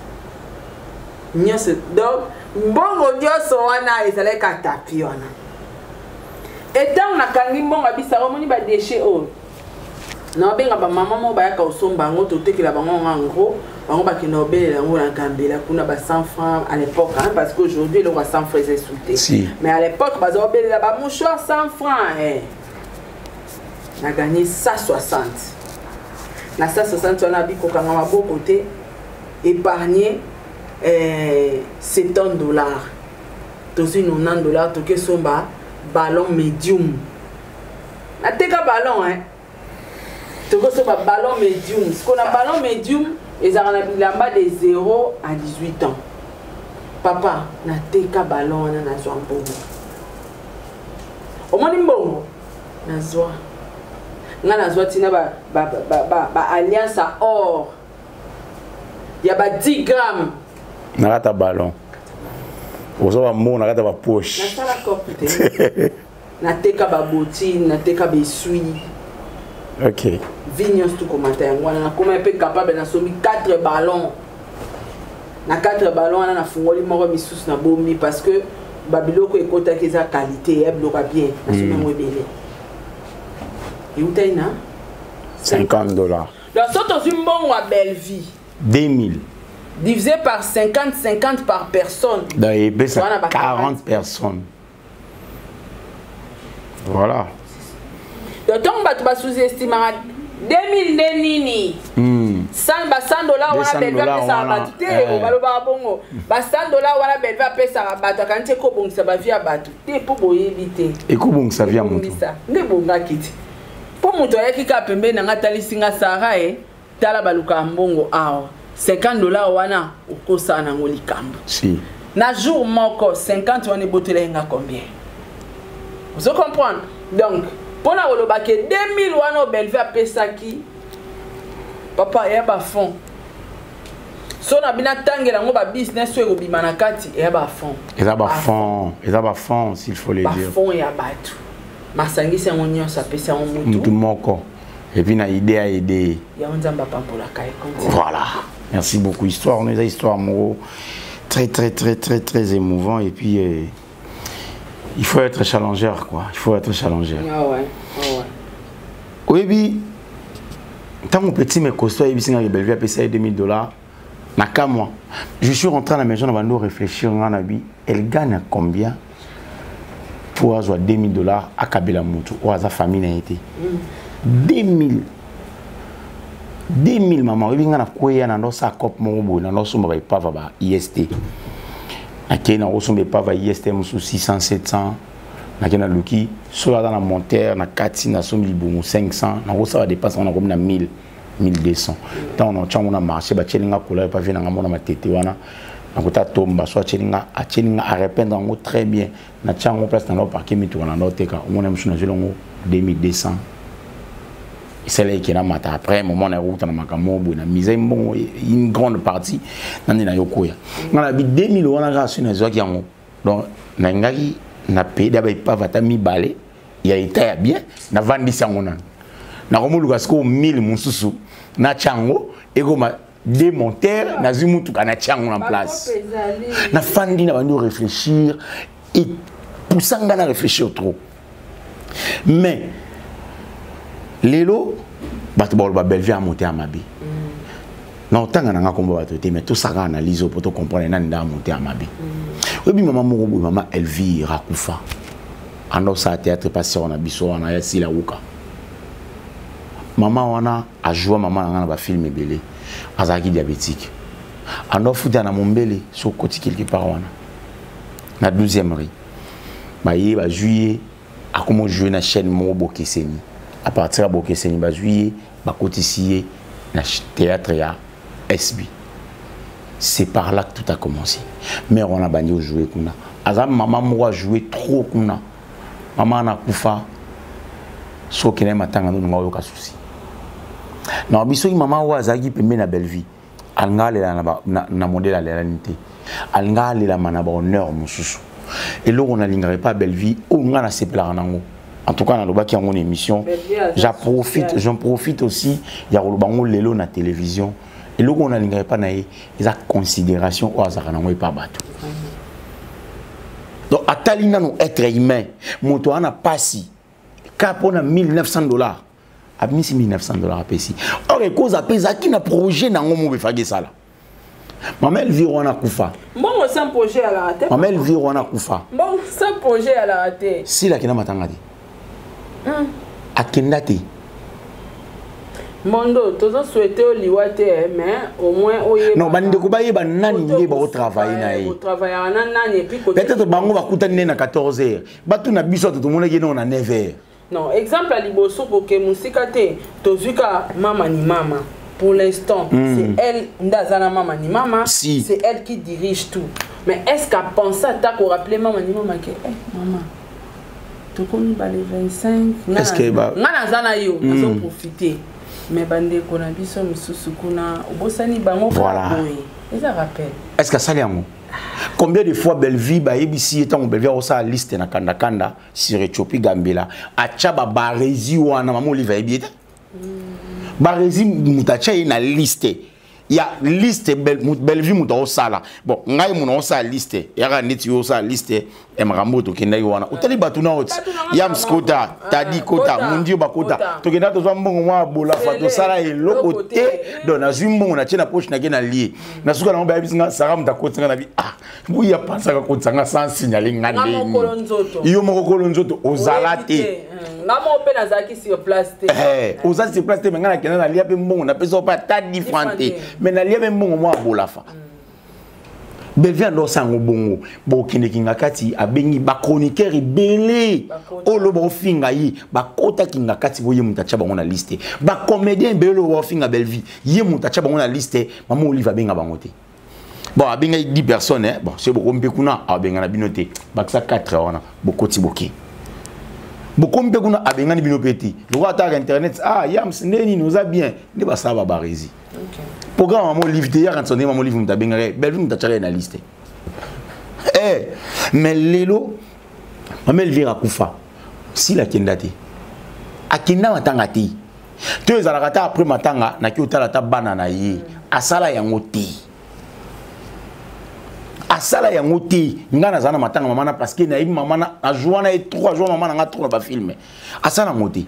nyonso. Donc mbongo nyonso wana ezalaki ka tapis wana. Etango nakangi mbongo, abisaka: "Omoni badéchets oyo, naobenga bamama moko bayaka kosomba yango, totekela bango yango en gros, bango bakenda kobelela yango na Gambela kuna ba 100 francs à l'époque, hein, parce qu'aujourd'hui eloko ya 100 francs eza esu te." Si. Mais à l'époque baza kobelela bamouchoir 100 francs, eh. Na gagné 160. Na 160 wana, bikokanga maboko te, épargner 70 $, tozwi 90 $, toke somba ballon médium. Nateka ballon, hein. Tokosomba ballon médium. Siko na ballon médium ezalaka na bilamba de 0 à 18 ans. Papa, nateka ballon wana, nazwa mbongo. Omoni mbongo nazwa, nga nazwa ntina baalliance ba ya or ya ba 10 gramme. Na kati ya ballon, ozwa bambongo na kati ya bapoche. Nasala cope te. Nateka babottines, nateka baessuie. Vie nyonso tokomata yango wana. Nakoma mpe capable, nasombi 4 ballon. Na 4 ballon wana, nafungoli moko, misusu nabombi, parce que babiloko ekotaki eza qualité ya biloko ya bien. Nasombi yango ebele, eutaki na 50 $. Donc so tozwi mbongo ya Bellevie 2000 divisé par 50 50 par personne, donc epesa 40 personnes. Voilà. Donc ntango bato basous-estimaka 2000 nde nini, ba 100 $ wana Bellevie apesaka bato te. Balobaka bongo, ba 100 $ wana Bellevie apesaka bato, akanisi ti ekobongisa bavie ya bato te, mpo boyebi te. Ekobongisa vie ya moto. Nde ebongaki te, mpo moto ayaki kaka pembeni na nga, atalisi nga: "Sara e, tala, balukaka mbongo awa, 50 $ wana okosala nango likambo." Si. Na jour moko, 50 wana ebotela ye nga combien? Ozo comprendre? Donc mpona koloba ke 2000 wana oyo Bellevie apesaki, papa, eya bafond so na bino atangela yango, babusiness oyo ekobima na kati eya bafond. Eza bafond, eza bafond, s'il faut le dire. Bafond ya bato masangisi yango nyonso, apesi yango mutu mutu moko, et puis na idée ya idée. Yango Nzambe apambolaka ye. Voilà, merci beaucoup. Histoire no eza histoire moko très très très très très émouvant. Et puis il faut être challenger, quoi, il faut être challenger. Ah ouais. Oyebi, ntango petit mais costaud ayebisi nga Bellevue apesa ye 2000 $ na kamwa, je suis rentré à la maison, na bando réfléchir. Nga na bi: elle gagne combien pour azwa 2000 $ akabela motu oyo aza famille na ye te? 2000, 2000, mama. Oyebi, nga nakweya na ndosala cope moko boye, na ndosomba baepave ba ist. Nakei nakosomba epave ya ist mosusu 600, 700. Nakei naluki soki aza na montere na kati, nasombi libumu 500, nakosala dépense yango, nakomi na 1000, 1200. Ntango na otyango na marché, batieli nga couleur epave nanga, mona matete wana, nakota tomba so atieli nga, atieli nga, arepeindre yango très bien, natia yango place na parke mituka na ndoteka. Omona mosusu nazweli yango 2200, esalaki ke namata. Après moment nayokuta na makambo boye, na mise mbongo une grande partie na nde nayokoya. Nga na bi 2000 wana kaka soki nazwaki yango, donc nalingaki na paye da baepave ata mibale ya état ya bien. Navandisi yango nano, nakomoluka sikoyo 1000 mosusu, natya yango, ekoma deux monteurs. Nazwi mutuka, natya yango na place, nafandi, na bandi réfléchir, epusa nga na réfléchir trop. Mais lelo bato baloba Bellevue ya motema mabe. Na otanga na nga kombo bato te, mais tosaka analyse oyo po tocomprendre nani nda motema mabe. Oyebi, mama moko boye, mama Elvire, akufa, anda osala théâtre pasteur na biso wana ya Sila Wuka. Mama wana ajoua mama na nga na bafilm ebele. Azalaki diabétique, anda ofuta na Mombele. So okoti quelque part wana na 12e rue, baye bazwi ye, akoma ojouer na chaîne moko Bokeseni. À partir ya Bokeseni, bazwi ye, bakotisi ye na théâtre ya SB. C'est par là que tout a commencé. Mère wana bandi ojouer kuna, aza mama moko ajouer trop kuna. Mama wana akufa. Soki okende matanga, nonga oyoka susi na biso. Soki mama oyo azalaki pembeni na Bellevue, alinga alela na modèle alelani te, alinga alelama na bahonneur mosusu. Eloko nalingaka epa Bellevue, oyo nga nasepelaka nango, en tout cas nalobaki yango na émission, j'en profite, j'en profite aussi ya koloba yango lelo na télévision, eloko oyo nalingaka epa na ye eza considération oyo azalaka nango epa bato. Donc atali nano être humain, moto wana pasi ka mpona 1900 $, abimisi 1900 $ apesi. Or ekoza mpe ezalaki na projet nango mo befaki esala. Mama Elvire wana akufa. Mbongo sans projet alaka te. Mama Elvire wana akufa. Mbongo sans projet alaka te. Sila akenda matanga te, akenda te. Mbondo tozosouhaite oliwa te, mais au moins oyeba. Non, bandeko bayeba nani nde baotravaille na ye. Otravaillaka na nani, et puis peut-être bango bakutani nde na 14 heures, batuna biso ato tomonaki nao na 9 heures. Non, exemple ya liboso, koke mosika te, tozwi ka mama ni mama. Pour l'instant, c'est elle nde aza na mama ni mama. Si. C'est elle qui dirige tout, mais est ce qu'apense ata korappeler mama ni mama ke eh, mama, tokomi bale 25? Est-ce que nga naza na yo, nazoprofite, mais bandeko na biso misusu kuna, obosani bango. Voilà. Boye eza rappel. Est ce que asali yango? Combien de fois Bellevue bayebisi ye, ntango Bellevue akosala liste na kandakanda sur Éthiopie Gambela, atya babaresi wana, mama Olive ayebi ye te. Baresi, moto atya ye na liste ya liste. Bellevue moto akosala, bon, ngai moto akosala liste, yaka neti yo osala liste. Ya makambo oyo tokendaki wana, otali bato na oti Yams kota, Tadi kota, Mundio bakota, tokenda tozwa mbongo mwa bolafa, tosala eloko te. Donc nazwi mbongo, natie na poche, nake na lie na suka nango, bayebisi nga Sara moto akotisa nga na bi. Ah, buya pansaka kotisa nga sans signaler nga. Ndeni yo moko kolo nzoto ozala te? Nga moko mpe nazalaki sur place te. Oza sur place te, mais nga nakenda, nalia mpe mbongo, napesa mpe ata 10 franc te, mais nalia mpe mbongo mwa bolafa. Belvi ando sango bongo bokendeki nga kati, abengi bachroniqueur ebele oyo baofinga ye, bakotaki nga kati bo ye moto atya bango na liste. Bacomédien ebele oyo baofinga Belvi, ye moto atya bango na liste. Mama Olive abenga bango te. Bon, abengaki 10 personnes, eh? Bon, soki bokomi mpe kuna, abenga na bino te, bakisa 4 wana, bokoti boke, bokomi mpe kuna, abengani bino mpe te. Lokola ataka internet, ah, Yams, nde nini, oza bien nde basala babaresi programme. Mama Olive te, yaka nsonde mama Olive moto abengaka ye, Belvi moto atiaka ye na liste. Eh, mais lelo mama Elvire akufa, Sila akenda te, akenda matanga te. To ezalaka ata après matanga naki otala ata bana na ye, asala yango te, asala yango te. Ngai nazala na matanga mama na, parce que nayebi mama na, azwa na ye trop, azwa mama na nga trop na bafilme, asala yango te.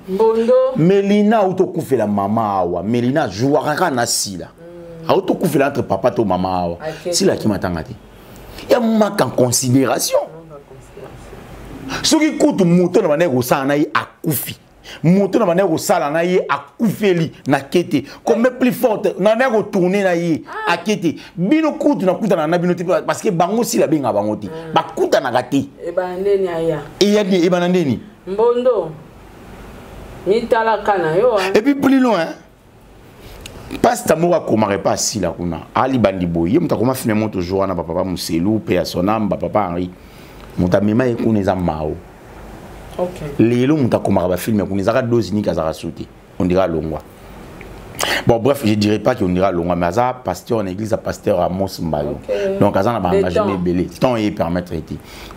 Melina auti okufela mama awa, Melina azwaka kaka na Sila, auti okufela entre papa to mama awa, Sila aki matanga te. Ya maka en considération, soki kutu moto na bandaki kosala na ye akufi, moto na bandaki kosala na ye akufeli na ke te, combien plus forte na bandaki kotourne na ye ake te. Bino kutu nakutana na bino te, parce que bango Sila abengaka bango te, bakutanaka te. Eyani ebana ndeni? Mbondo mitalaka na yo. Et puis plus loin, pasteur moko akomaka epa asila kuna, alibandi boye, ye moto akoma filme mo toujours wana, bapapa Moselu mpe ya sonam, bapapa Henri, moto amema ye kuna eza Mao. Lelo moto akomaka bafilme kuna ezaka dose niki, azalaka su te, on dirait alongwa. Bon, bref, je dirais pas qu'on dirait alongwa, mais aza pasteur en église, pasteur Amos Mbayo. Donc aza na baengagement ebele, temps ye permettre ete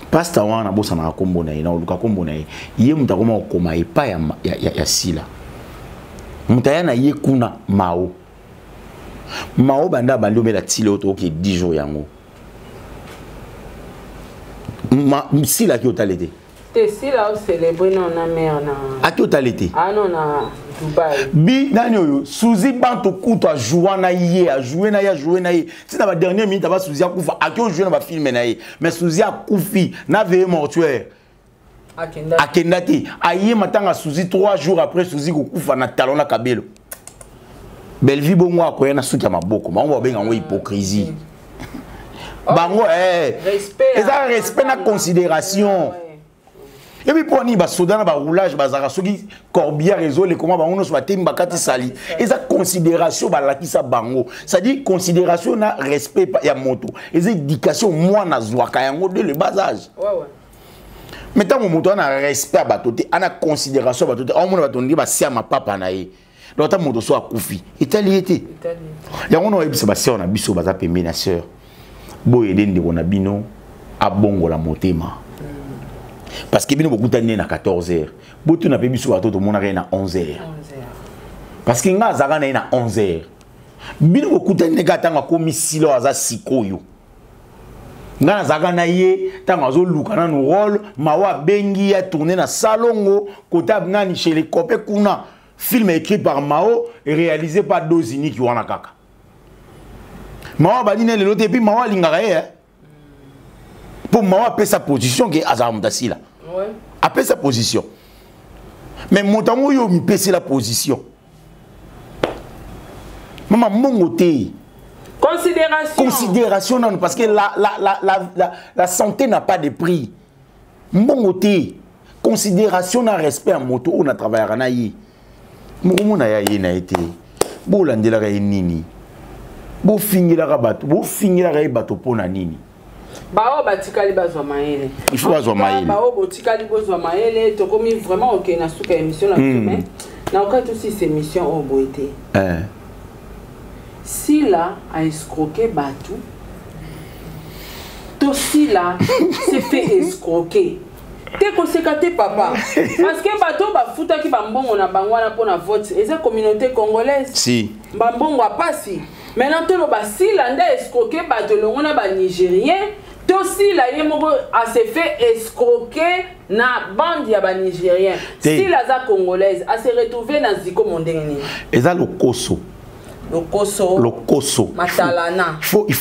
pasteur wana abosanaka nkombo na ye, na oluka nkombo na ye. Ye moto akoma kokoma epai ya Sila, moto aya na ye kuna Mao. Mao banda abandi omela tile oyo tokoki 10 jours yango, Sila aki otala te. Te, Sila océlébré non na mare na. Aki otala te. Ah non, na Dubai. Bi nani oyo Suzi Banto kutu ajoua na ye, ajoue na ye, ajoue na ye ntina ba dernière minute aba Suzi akufa, aki ojoue na bafilme na ye. Mais Suzi akufi na veillée mortuaire, akenda te. Aye matanga Suzi 3 jours après Suzi kokufa na talon na kabelo. Belvi bongo akoya na suki ya maboko, bango babenga yango hypocrisie. Bango eza respect na considération. Ebi mpo nini basoda na baroulage bazalaka soki corbillard ezolekoma, bango nyonso batemi, bakati sali? Eza considération balakisa bango, c'est-à-dire considération na respect ya moto eza éducation, mwana azwaka yango dès le bas âge. Mais ntango moto ana respect ya bato te, ana considération ya bato te, aomona bato ndenge basia mapapa na ye. Donc ata moto so akufi, etali ye te. Yango na oyebisa basœur na biso baza pembeni na sœur, boyede ndeko na bino abongola motema, parce que bino bokutani ye na 14 heures, botuna mpe biso bato tomonaka ye na 11 heures, parce que nga azalaka na ye na 11 heures. Bino bokutani ndenge ntango akomi sila aza sikoyo. Nga nazalaka na ye ntango azoluka nanu rôle. Mawa abengi ye atourne na Salongo kota nani chez les copains kuna, film écrit par Mao et réalisé par Doziniki wana kaka. Mao abandi ne lelo te, et puis Mao alingaka ye, mpo Mao apesa position ke azala moto asila, apesa position. Mais moto yango oyo mipesela position, mama, mbongo te. Considération. Considération nanu, parce que la santé n'a pas de prix. Mbongo te, considération na respect ya moto oyo na travaillaka na ye. Mokomona ya ye na ye te, bolandelaka ye nini? Bofingelaka bato, bofingelaka ye bato mpo na nini? Baoyo batikali bazwa mayele. Il faut bazwa mayele. Baoyo botikali bozwa mayele. Tokomi vraiment okende na suka ya émission na biso, mais naokati tosisa émission oyo boye te. Sila a escroqué bato to Sila s'est fait escroquer te? Koseka te, papa, parce que bato oyo bafutaki bambongo na bango wana mpona vote eza communauté congolaise. Si. Bambongo apasi. Maintenant toloba Sila nde escroquer bato elongo na banigérien. To Sila ye moko a se fait escroquer na bande ya ba Nigériens. Sila aza congolaise, a se retrouver na Zikomo ndenge nini? Eza lokoso. Lokoso. Lokoso. Matalana. Il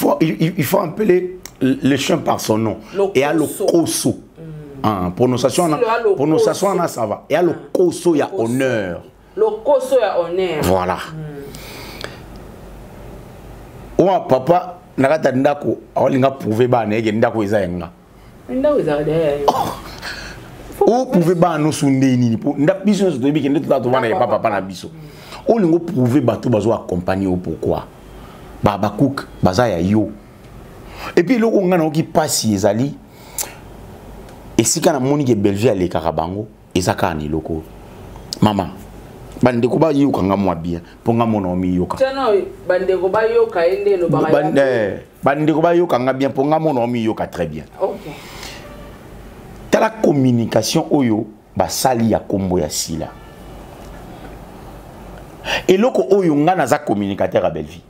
faut appeler le chien par son nom. Lokoso. Et à lokoso. Ah, prononciation Sila lokoso. prononciation na ça va. Et à lokoso ya honneur. Lokoso ya honneur. Voilà. Owa papa na kati ya ndako aolinga prouver bana eke ndako eza ya nga. Ndako ezalaka derrière yo. Oprouver bana nyonso nde nini? Po biso nyonso toyebi ke nde toza tovanda epa papa na biso. Olinga oprouver bato bazo accompagne yo, pourquoi bacook baza ya yo? Et puis eloko nga nayoki mpasi ezali esika namoni ke Bellevue alekaka bango, eza kaka na eloko mama. Bandeko bayokanga mwa bien, mpo nga mona omiyoka. Tiano bandeko bayoka ye nde elobaka Bandeko bayokanga bien, mpo nga mona omiyoka très bien. Ok. Tala communication oyo basali ya kombo ya Sila. Eloko oyo, nga naza communicateur ya Bellevue,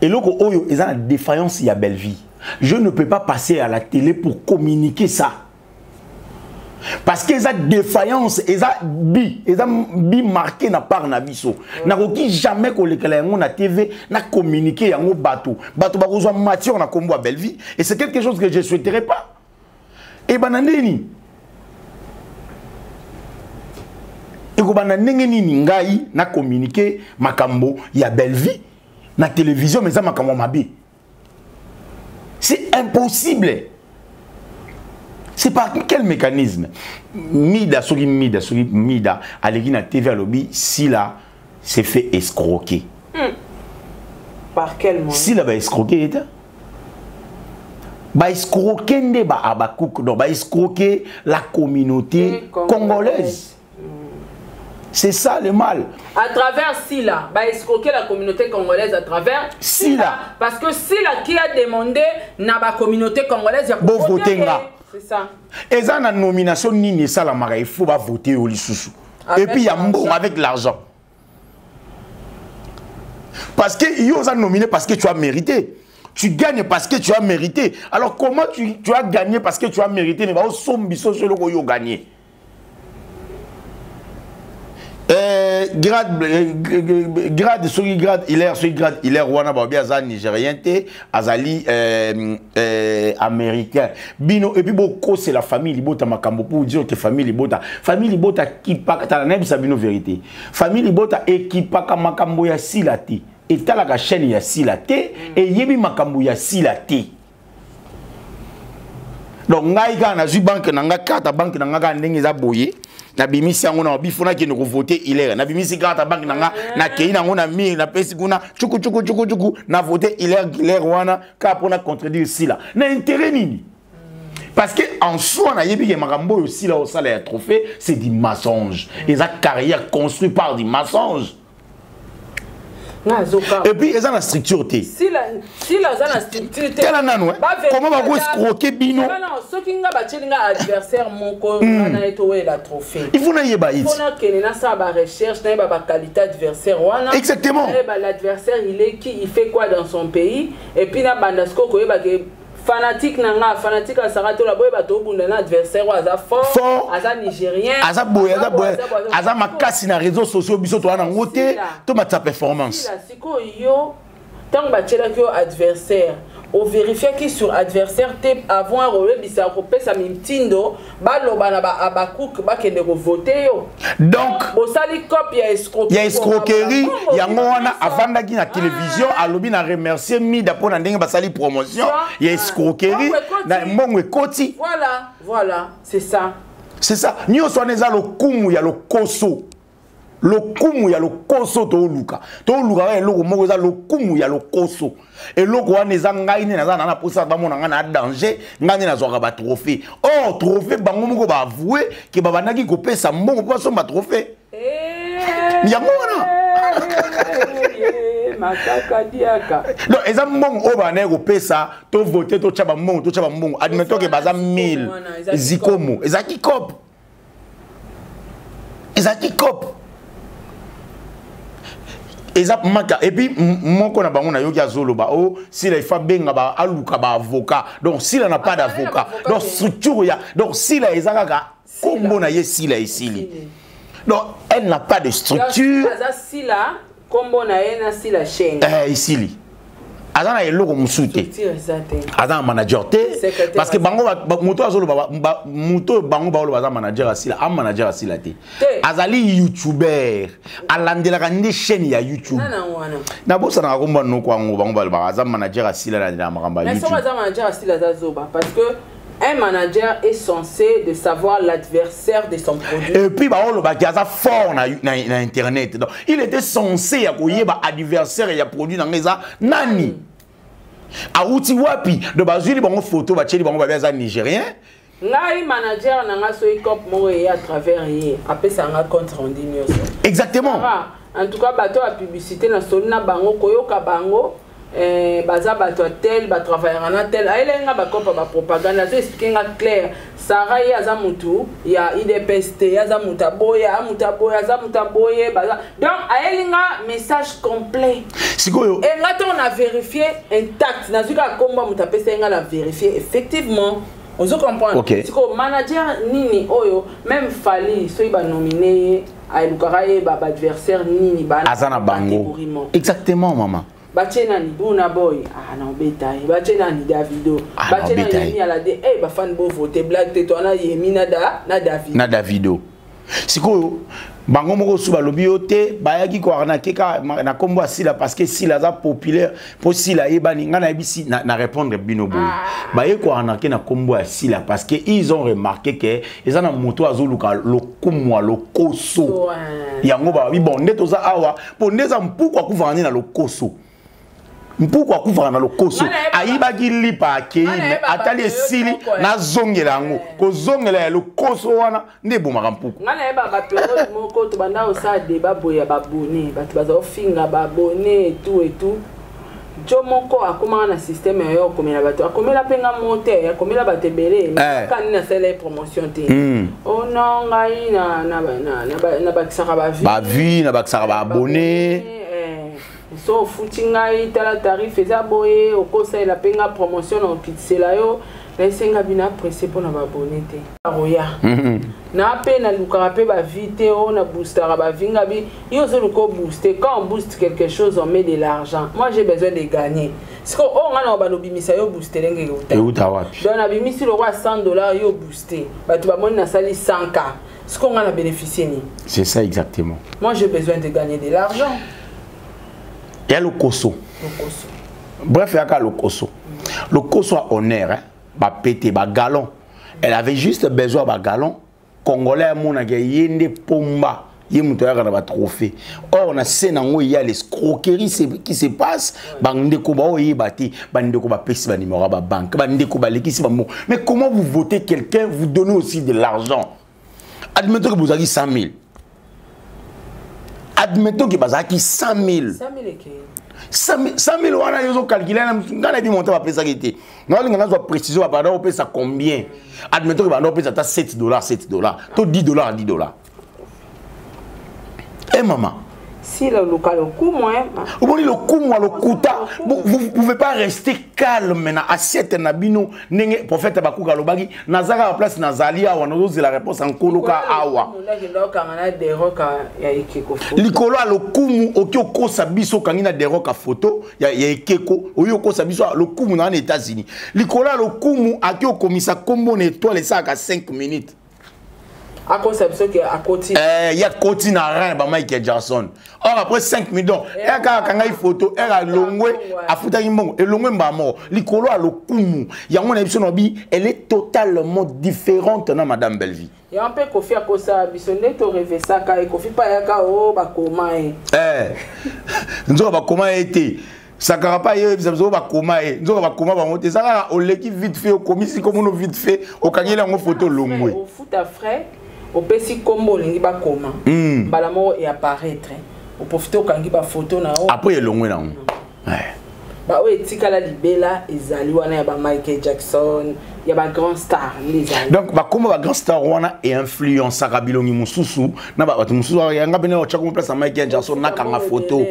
eloko oyo eza na défaillance ya Bellevue, je ne peux pas passer à la télé pour communiquer ça, parce que eza défaillance, eza bi marqué na part na biso. Nakoki jamais kolekela yango na TV na communiquer yango. Bato bakozwa matière na kombo ya Bellevue, et c'est quelque chose que je souhaiterais pas. Ebanda ndeni, ekobanda ndenge nini ngai na communiquer makambo ya Bellevue na télévision, mais eza makambo ya mabe? C'est impossible. C'est par quel mécanisme? Mida, soki Mida aleki na TV, alobi Sila s'est fait escroquer. Par quel moyen? Sila baescroquer ete baescroquer nde ba Abakouk, donc baescroquer la communauté congolaise. C'est ça le mal. À travers Sila, ba escroquer la communauté congolaise à travers Sila. Parce que Sila qui a demandé na ba communauté congolaise ya Bo voter nga. C'est ça. Eza na nomination nini esalamaka, il faut bavote yo lisusu? Et puis ya mbongo, avec l'argent, parce que yo oza nominé parce que tu as mérité. Tu gagnes parce que tu as mérité. Alors comment tu as gagné parce que tu as mérité, mais baosombi so eloko oyo gagné? Grade, soki grade hilaire, soki grade hilaire wana, babi aza nigérien te, azali américain. Bino et puis bokosela famille libota makambo pour dire que famille libota kipaka. Tala, nayebisa bino vérité, famille libota ekipaka makambo ya Sila te, etalaka chaîne ya Sila te, eyebi makambo ya Sila te. Donc ngai kaka nazwi banque na nga, carte banque na nga kaka ndenge eza boye, nabimisi yango na bifo, nakende kovote Hilaire. Nabimisi carte banque na nga, nakei nango na mire, napesi kuna cuku cuku cuku cuku, na vote Hilaire. Hilaire wana kaka mpona contredire Sila na intérêt nini? Parce que en soi nayebi ke makambo oyo Sila osala ya trophée, c'est du mensonge. Eza carrière construit par du mensonge. Et puis eza na structure te. Sila aza na structure te. Tala nanu comment bakoescroquer bino. Soki nga batieli nga adversaire moko nga na ye towela trophée, il faut nayeba il faut nakende nasala barecherche, nayeba baqualité adversaire wana. Exactement. Nayeba l'adversaire, il est qui, il fait quoi dans son pays, et puis nabanda sikoyo koyeba ke fanatique na nga, fanatique asaka tola boyeba tobunda na adversaire oyo aza fort, aza nigérien. Aza boye, aza boye, aza makasi na réseaux sociaux, biso toza nango te, tomatisa performance. Sikoyo yo, ntango batielaki yo adversaire, ovérifiaki sur adversaire te avant koyebisa kopesa mitindo baloba na bacook bakende kovote yo? Donc bosali cope ya escroquerie. Ya escroquerie yango wana. Avandaki na télévision, alobi na remercier Mida mpo na ndenge basali promotion ya escroquerie, na mbongo ekoti. Voilà, c'est ça. C'est ça. Nyonso wana eza lokumu ya lokoso, lokumu ya lokoso. Tooluka kaka eloko moko, eza lokumu ya lokoso. Eloko wana eza ngai nde naza na mposa bamona ngai na danger, ngai nde nazwaka batrophée. Or trophée, bango moko baavoue ke babandaki kopesa mbongo mpo basomba trophée yango wana. Makaka diaka. Donc eza mbongo oyo bandaki kopesa, tovote, totya bambongo, totya bambongo. Admettons ke baza 1000 zikomo, ezalaki cope, ezalaki cope. Eza maka. Et puis moko na bango nayoki azoloba o Sila, il faut benga ba aluka ba avocat. Donc Sila n'a pas d'avocat. Donc structure ya, donc Sila eza kaka kombo na ye Sila, esili. Donc elle n'a pas de structure. Aza Sila, kombo na ye na Sila chaîne. Eh, esili, aza na eloko mosusu te, aza na manager te, parce que bango, moto azoloba, moto oyo bango baoloba aza manager asila, a manager asila te, azali youtuber, alandelaka nde chaîne ya YouTube. Nabosanaka komba noko yango. Bango balobaka aza manager asila, alandelaka makambo ya YouTube. Aza manager asila, aza zoba, parce que un manager est censé de savoir l'adversaire de son produit. Et puis, bah, on aza fort na internet. Donc, il était censé ya koyeba adversaire ya produit na eza nani. Awuti wapi? Donc bazwili bango photo, batieli bango, babi aza nigérien. Ngai manager na nga, soki cop moko eye à travers ye, apesa nga compte rendu nyonso. Exactement. En tout cas, bato ya publicité na soli na bango, koyoka bango, baza bato ya tel, batravaillera na tel, ayelaki nga bakopa bapropagande, azo expliquer nga clair. Sara, ye aza mutu ya UDPS te, ye aza mutu aboye, amutu aboye, aza mutu aboye, baza. Donc ayeli nga message complet. Sikoyo e nga ntongo na vérifie intact, nazwi kaka kombo ya moto apesaki nga, na vérifie, effectivement, ozo comprendre. Sikoyo manager nini oyo? Même Fally, soki banomine ye, alukaka ye baadversaire nini? Aza na bango, exactement, mama. Batie nani? Burna Boy, ah, na obeta ye. Batie nani? Davido. Ah, batie nani? Yemi Alade. Eh, bafani bovote blague te, to wana Yemi na Davido. Na Davido. Sikoyo bango moko su balobi yo te, bayaki koarnaquer ka na nkombo ya Sila, parce que Sila aza populaire, mpo Sila ayebani. Ngai nayebisi na répondre bino boye: baye koarnaquer na nkombo ya Sila parce que ils ont remarqué ke eza na moto azoluka lokumu ya lokoso. Yango balobi: bon, nde toza awa mpo nde eza mpuku akufaka nde na lokoso, mpuku akufaka na lokoso. Ayibaki lipa, akei, me atali esili, nazongela yango. Kozongela ya lokoso wana nde ebomaka mpuku. Ngai nayeba bapériode moko tobanda kosala débat boye ya babone, bato baza kofinga babone etout etout. Jo moko akomaka na système ya yo akomela bato, akomela mpe nga mo te, akomela bato ebele. Kaka nini, asala ye promotion te. O non, ngai nabakisaka bavues. Bavues, nabakisaka baabonnés. So ofuti ngai, tala tarif eza boye, okosalela mpe nga promotion na okitisela yo. Naesenga bino apprécie mpona baabonnés te, akoya na mpe nalukaka mpe bavues te, oyo na boostaka bavues. Nga bi yo ozoluka obooste. Quand on booste quelque chose, on met de l'argent. Moi, j'ai besoin de gagner. Siko oyo nga na balobimisa yo booste, ndenge euta? Euta wapi? Donc nabimisi lokwa 100 $, yo booste, bato bamoni, nasali 100 K. Siko nga na bénéficie nini? C'est ça, exactement. Moi, j'ai besoin de gagner de l'argent. Ya lokoso. Lokoso. Bref, yaka lokoso, lokoso ya honneur, hein? Bapete bagalon, elle avait juste besoin bagalon congolais amonaka ye nde pomba, ye moto ayaka na batrophée. Or na se nango ya l'escroquerie qui se passe. Bandeko baoyeba te, bandeko bapesi banuméro ya babanque, bandeko balekisi bambongo. Mais comment vous votez quelqu'un, vous donnez aussi de l'argent? Admettons que bozalaki 100 000, admettons que bazalaki 100 000. 100 000 ekei. 100 000 wana, yo ozocalcule. Ngai nayebi montant bapesaki te, naolinga nazwa précision. Babanda kopesa combien? Admettons que banda kopesa ata 7 $, 7 $ to 10 $, 10 $. E mama. Sila oluka lokumu. Omoni lokumu ya lokuta. Vous pouvez pas rester calme na assiette na bino. Ndenge prophète Bakuka alobaki: naza kaka place nazali awa, nazozela réponse ya nkoloka awa. Likolo ya lokumu, oki okosa biso, okangi na deroka photo ya ekeko oyi, okosa biso lokumu na wana États-Unis. Likolo ya lokumu, aki okomisa nkombo na étoile esalaka 5 minutes. Akosa biso ke akoti. Eh, ye akoti na rang ba Michael Jackson. Or après 5 minutes, donc ere kaka akangai photo, ere alongwe, afutaki mbongo, elongwe mbala moko. Likolo ya lokumu yango na biso na bi, elle est totalement différente na madame Bellevie. Yango mpe Kofi akosala biso nde torevesaka ye. Kofi mpe ayaka o bakoma ye. Eh, nzoka bakoma ye te. Sakara pa ye oyebisa biso bakoma ye, nzoka bakoma bango te. Eza kaka oleki vite fait, okomisi komono vite fait, okangeli yango photo, olongwe. Ofuta frais, opesi nkombo olingi bakoma, mbala moko eapparaître, oprofite, okangi bafoto na yo. Après elongwe nango. Baoyo etikala libela ezali wana ya ba Michael Jackson, ya ba grand star nde ezali. Donc bakoma ba grand star wana einfluençaka bilongi mosusu na bato mosusu. Yanga pene otyaka mo place ya Michael Jackson, nakanga photo.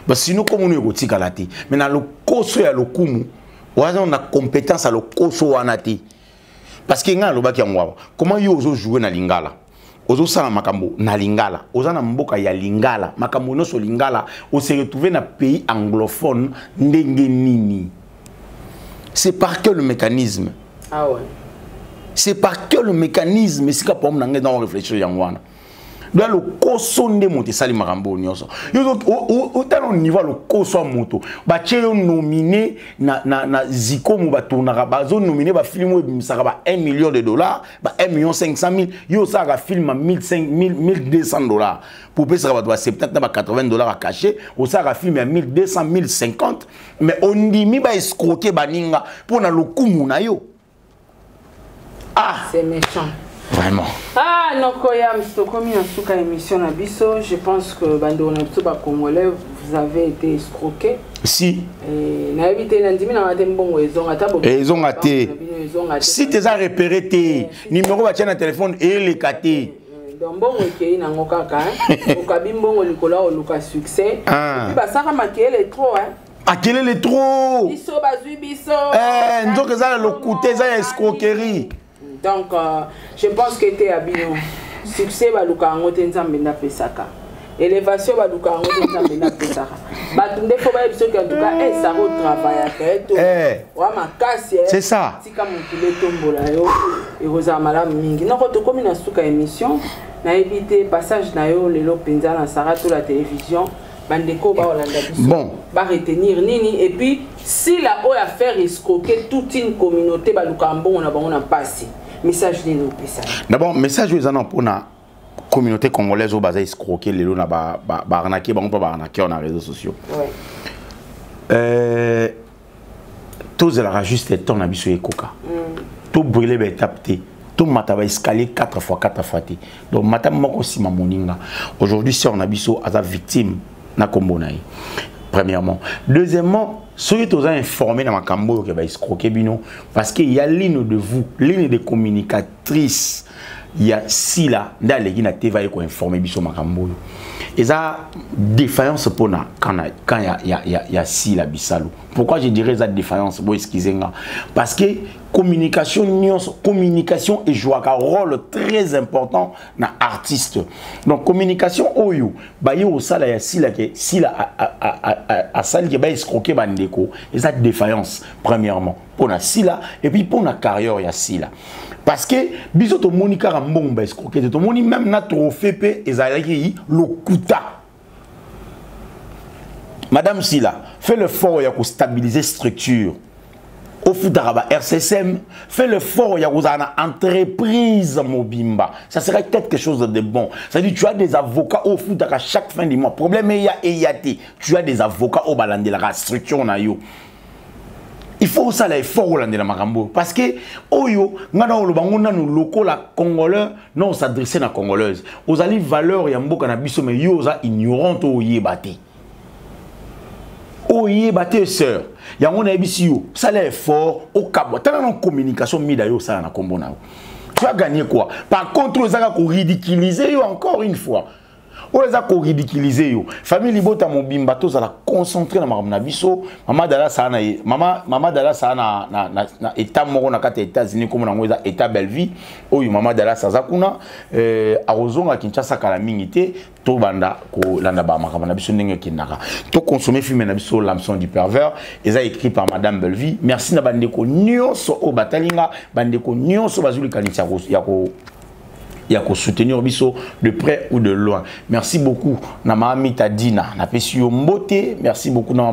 Basino komona ekotikala te, mais na lokoso ya lokumu waza na compétence ya lokoso wana te, parce que ngai alobaki yango awa. Comment yo ozojoue na lingala, ozosala makambo na lingala, oza na mboka ya lingala, makambo nyonso lingala, ose retrouve na pays anglophone ndenge nini? C'est par quel mécanisme? Ah ouais. C'est par quel mécanisme? Esika problème na ngai na réfléchir yango wana. Doya lokoso nde moto esali makambo oyo nyonso. Otala niveau ya lokoso ya moto. Batie yo nominé na Zikomo, batournaka, bazonomine bafilme oyo ebimisaka ba 1 million de dollars, ba 1 million 500 mille. Yo osalaka film ya 1200 $, po opesaka bato ba 70 na ba 80 $ ya cachet. Osalaka film ya 1200, 1050, mais ondimi baescroquer baninga mpo na lokumu na yo. Ah, c'est méchant. Vraiment. Ah, noko Yams, tokomi na suka émission na biso. Je pense que bandeko na biso bacongolais, vous avez été escroqués. Si. Nayebi te, nandimi nanga te mbongo ezonga ata Ezonga te. Ezonga te. Site eza repéré te, numéro batia na telefone eleka te. Donc mbongo ekei nango kaka, okabi mbongo likolo ya oluka succès. Ah. Et puis basaka makeyele trop, hein. Akelele trop. Biso bazwi biso. Nzoka eza ya lokuta, eza ya escroquerie. Donc je pense que te ya bino succès baluka yango te, Nzambe nde apesaka. Élévation baluka yango te, Nzambe nde apesaka. Bato nde fo bayebi soki en tout cas esaka otravaillaka ye to wa makasi. C'est ça. Tika mokili etombola yo, ekozala malamu mingi. Noko, tokomi na suka émission. Nayebi te, passage na yo lelo mpenza na Sara to la télévision, bandeko baolanda biso Bon. baretenir nini? Et puis sila oyo affaire escroquer toute une communauté, balukaka mbongo na bango na mpasi, message nini opesa? D'abord, message oyo eza na mpona communauté congolaise oyo baza escroquer lelo na baarnaquer bango mpo baarnaquer na réseaux sociaux. Tozelaka juste temps na biso ekoka. Tobrûle baétape te, tomata baescalier 4 fois 4 fois te. Donc mata moko nsima moninga. Aujourd'hui, sœur na biso aza victime na nkombo na ye premièrement. Deuxièmement, soki toza informé na makambo oyo ke baescroquer bino, parce que ya l'une de vous, l'une des communicatrices ya Sila nde aleki na TV, aye koinforme biso makambo oyo. Eza défaillance mpona quand ya Sila Bisalu. Pourquoi je dirais eza défaillance? Bo excuse nga, parce que communication nyonso, communication ejouaka rôle très important na artiste. Donc communication oyo baye osala ya Sila, ke Sila asali ke baescroquer bandeko, eza défaillance premièrement mpona Sila et puis mpona carrière ya Sila, parce que biso tomoni kaka mbongo baescroquer te, tomoni même na trophée mpe ezalaki lokuta. Madame Sila, fait l'effort ya kostabiliser structure, ofutaka ba RCSM, fait l'effort ya kozala na entreprise mobimba, ça serait quelque chose de bon. C'est-à-dire, tu as des avocats ofutaka chaque fin du mois, problème eya eya te, tu as des avocats oyo balandelaka structure na yo. Il faut osala effort olandela makambo, parce que oyo nga na oloba ngo nanu lokola congolais na os'adresse na congolaise. Ozali valeur ya mboka na biso, mais yo oza ignorante, oyeba te, oyeba te. Sœur, yango nayebisi yo, sala effort okabwa. Tala na communication mida yo osala na nkombo na yo, tu as gagné quoi? Par contre, oyo ezaka koridiculiser yo encore une fois, oyo eza koridiculiser yo. Famille libota mobimba, tozala concentré na makambo na biso. Mama Dala saa na ye, mama Dala saa na état moko na kati ya États-Unis, kombo nango eza état Bellevie. Oyo mama Dallas aza kuna, akozonga Kinshasa kala mingi te. Tobanda kolanda bamakambo na biso ndenge ekendaka. Toconsommer film na biso L'Hameçon du pervers, eza écrit par madame Bellevie. Merci na bandeko nyonso oyo batali nga, bandeko nyonso bazwi likanisi ya kosoutenir biso de près ou de loin. Merci beaucoup na mama Mita Dina, napesi yo mbote. Merci beaucoup na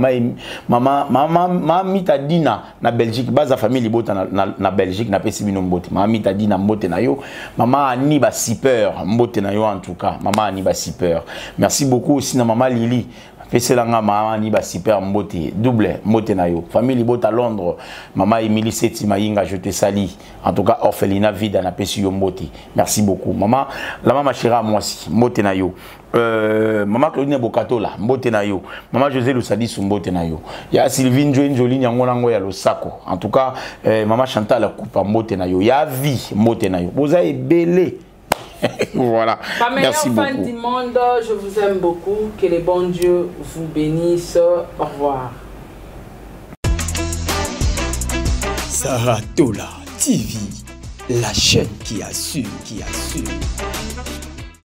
mama Mita Dina na Belgique, baza famille libota na Belgique, napesi bino mbote. Mama Mita Dina, mbote na yo. Mama Ani Basiper, mbote na yo. En tout cas, mama Ani Basiper, merci beaucoup aussi na mama Lili. Pesela nga mama ni ba super mbote, double mbote na yo. Famille Libota Londres, mama Emily Seti Mayinga, je te salue. En tout cas, orphelinat vide na pesi yo mbote. Merci beaucoup. Mama, la mama Chira mwasi, mbote na yo. Euh, mama Claudine Bokatola, mbote na yo. Mama José Lusadisu mbote na yo. Ya Sylvie Njoe Njoli nyango nango ya losako. En tout cas, euh, mama Chantal Kupa mbote na yo. Ya vie mbote na yo. Boza ebele. voilà. Ma Merci beaucoup. Fan du monde, je vous aime beaucoup. Que les bons dieux vous bénissent. Au revoir. Sarah Tola TV, la chaîne qui assure, qui assure.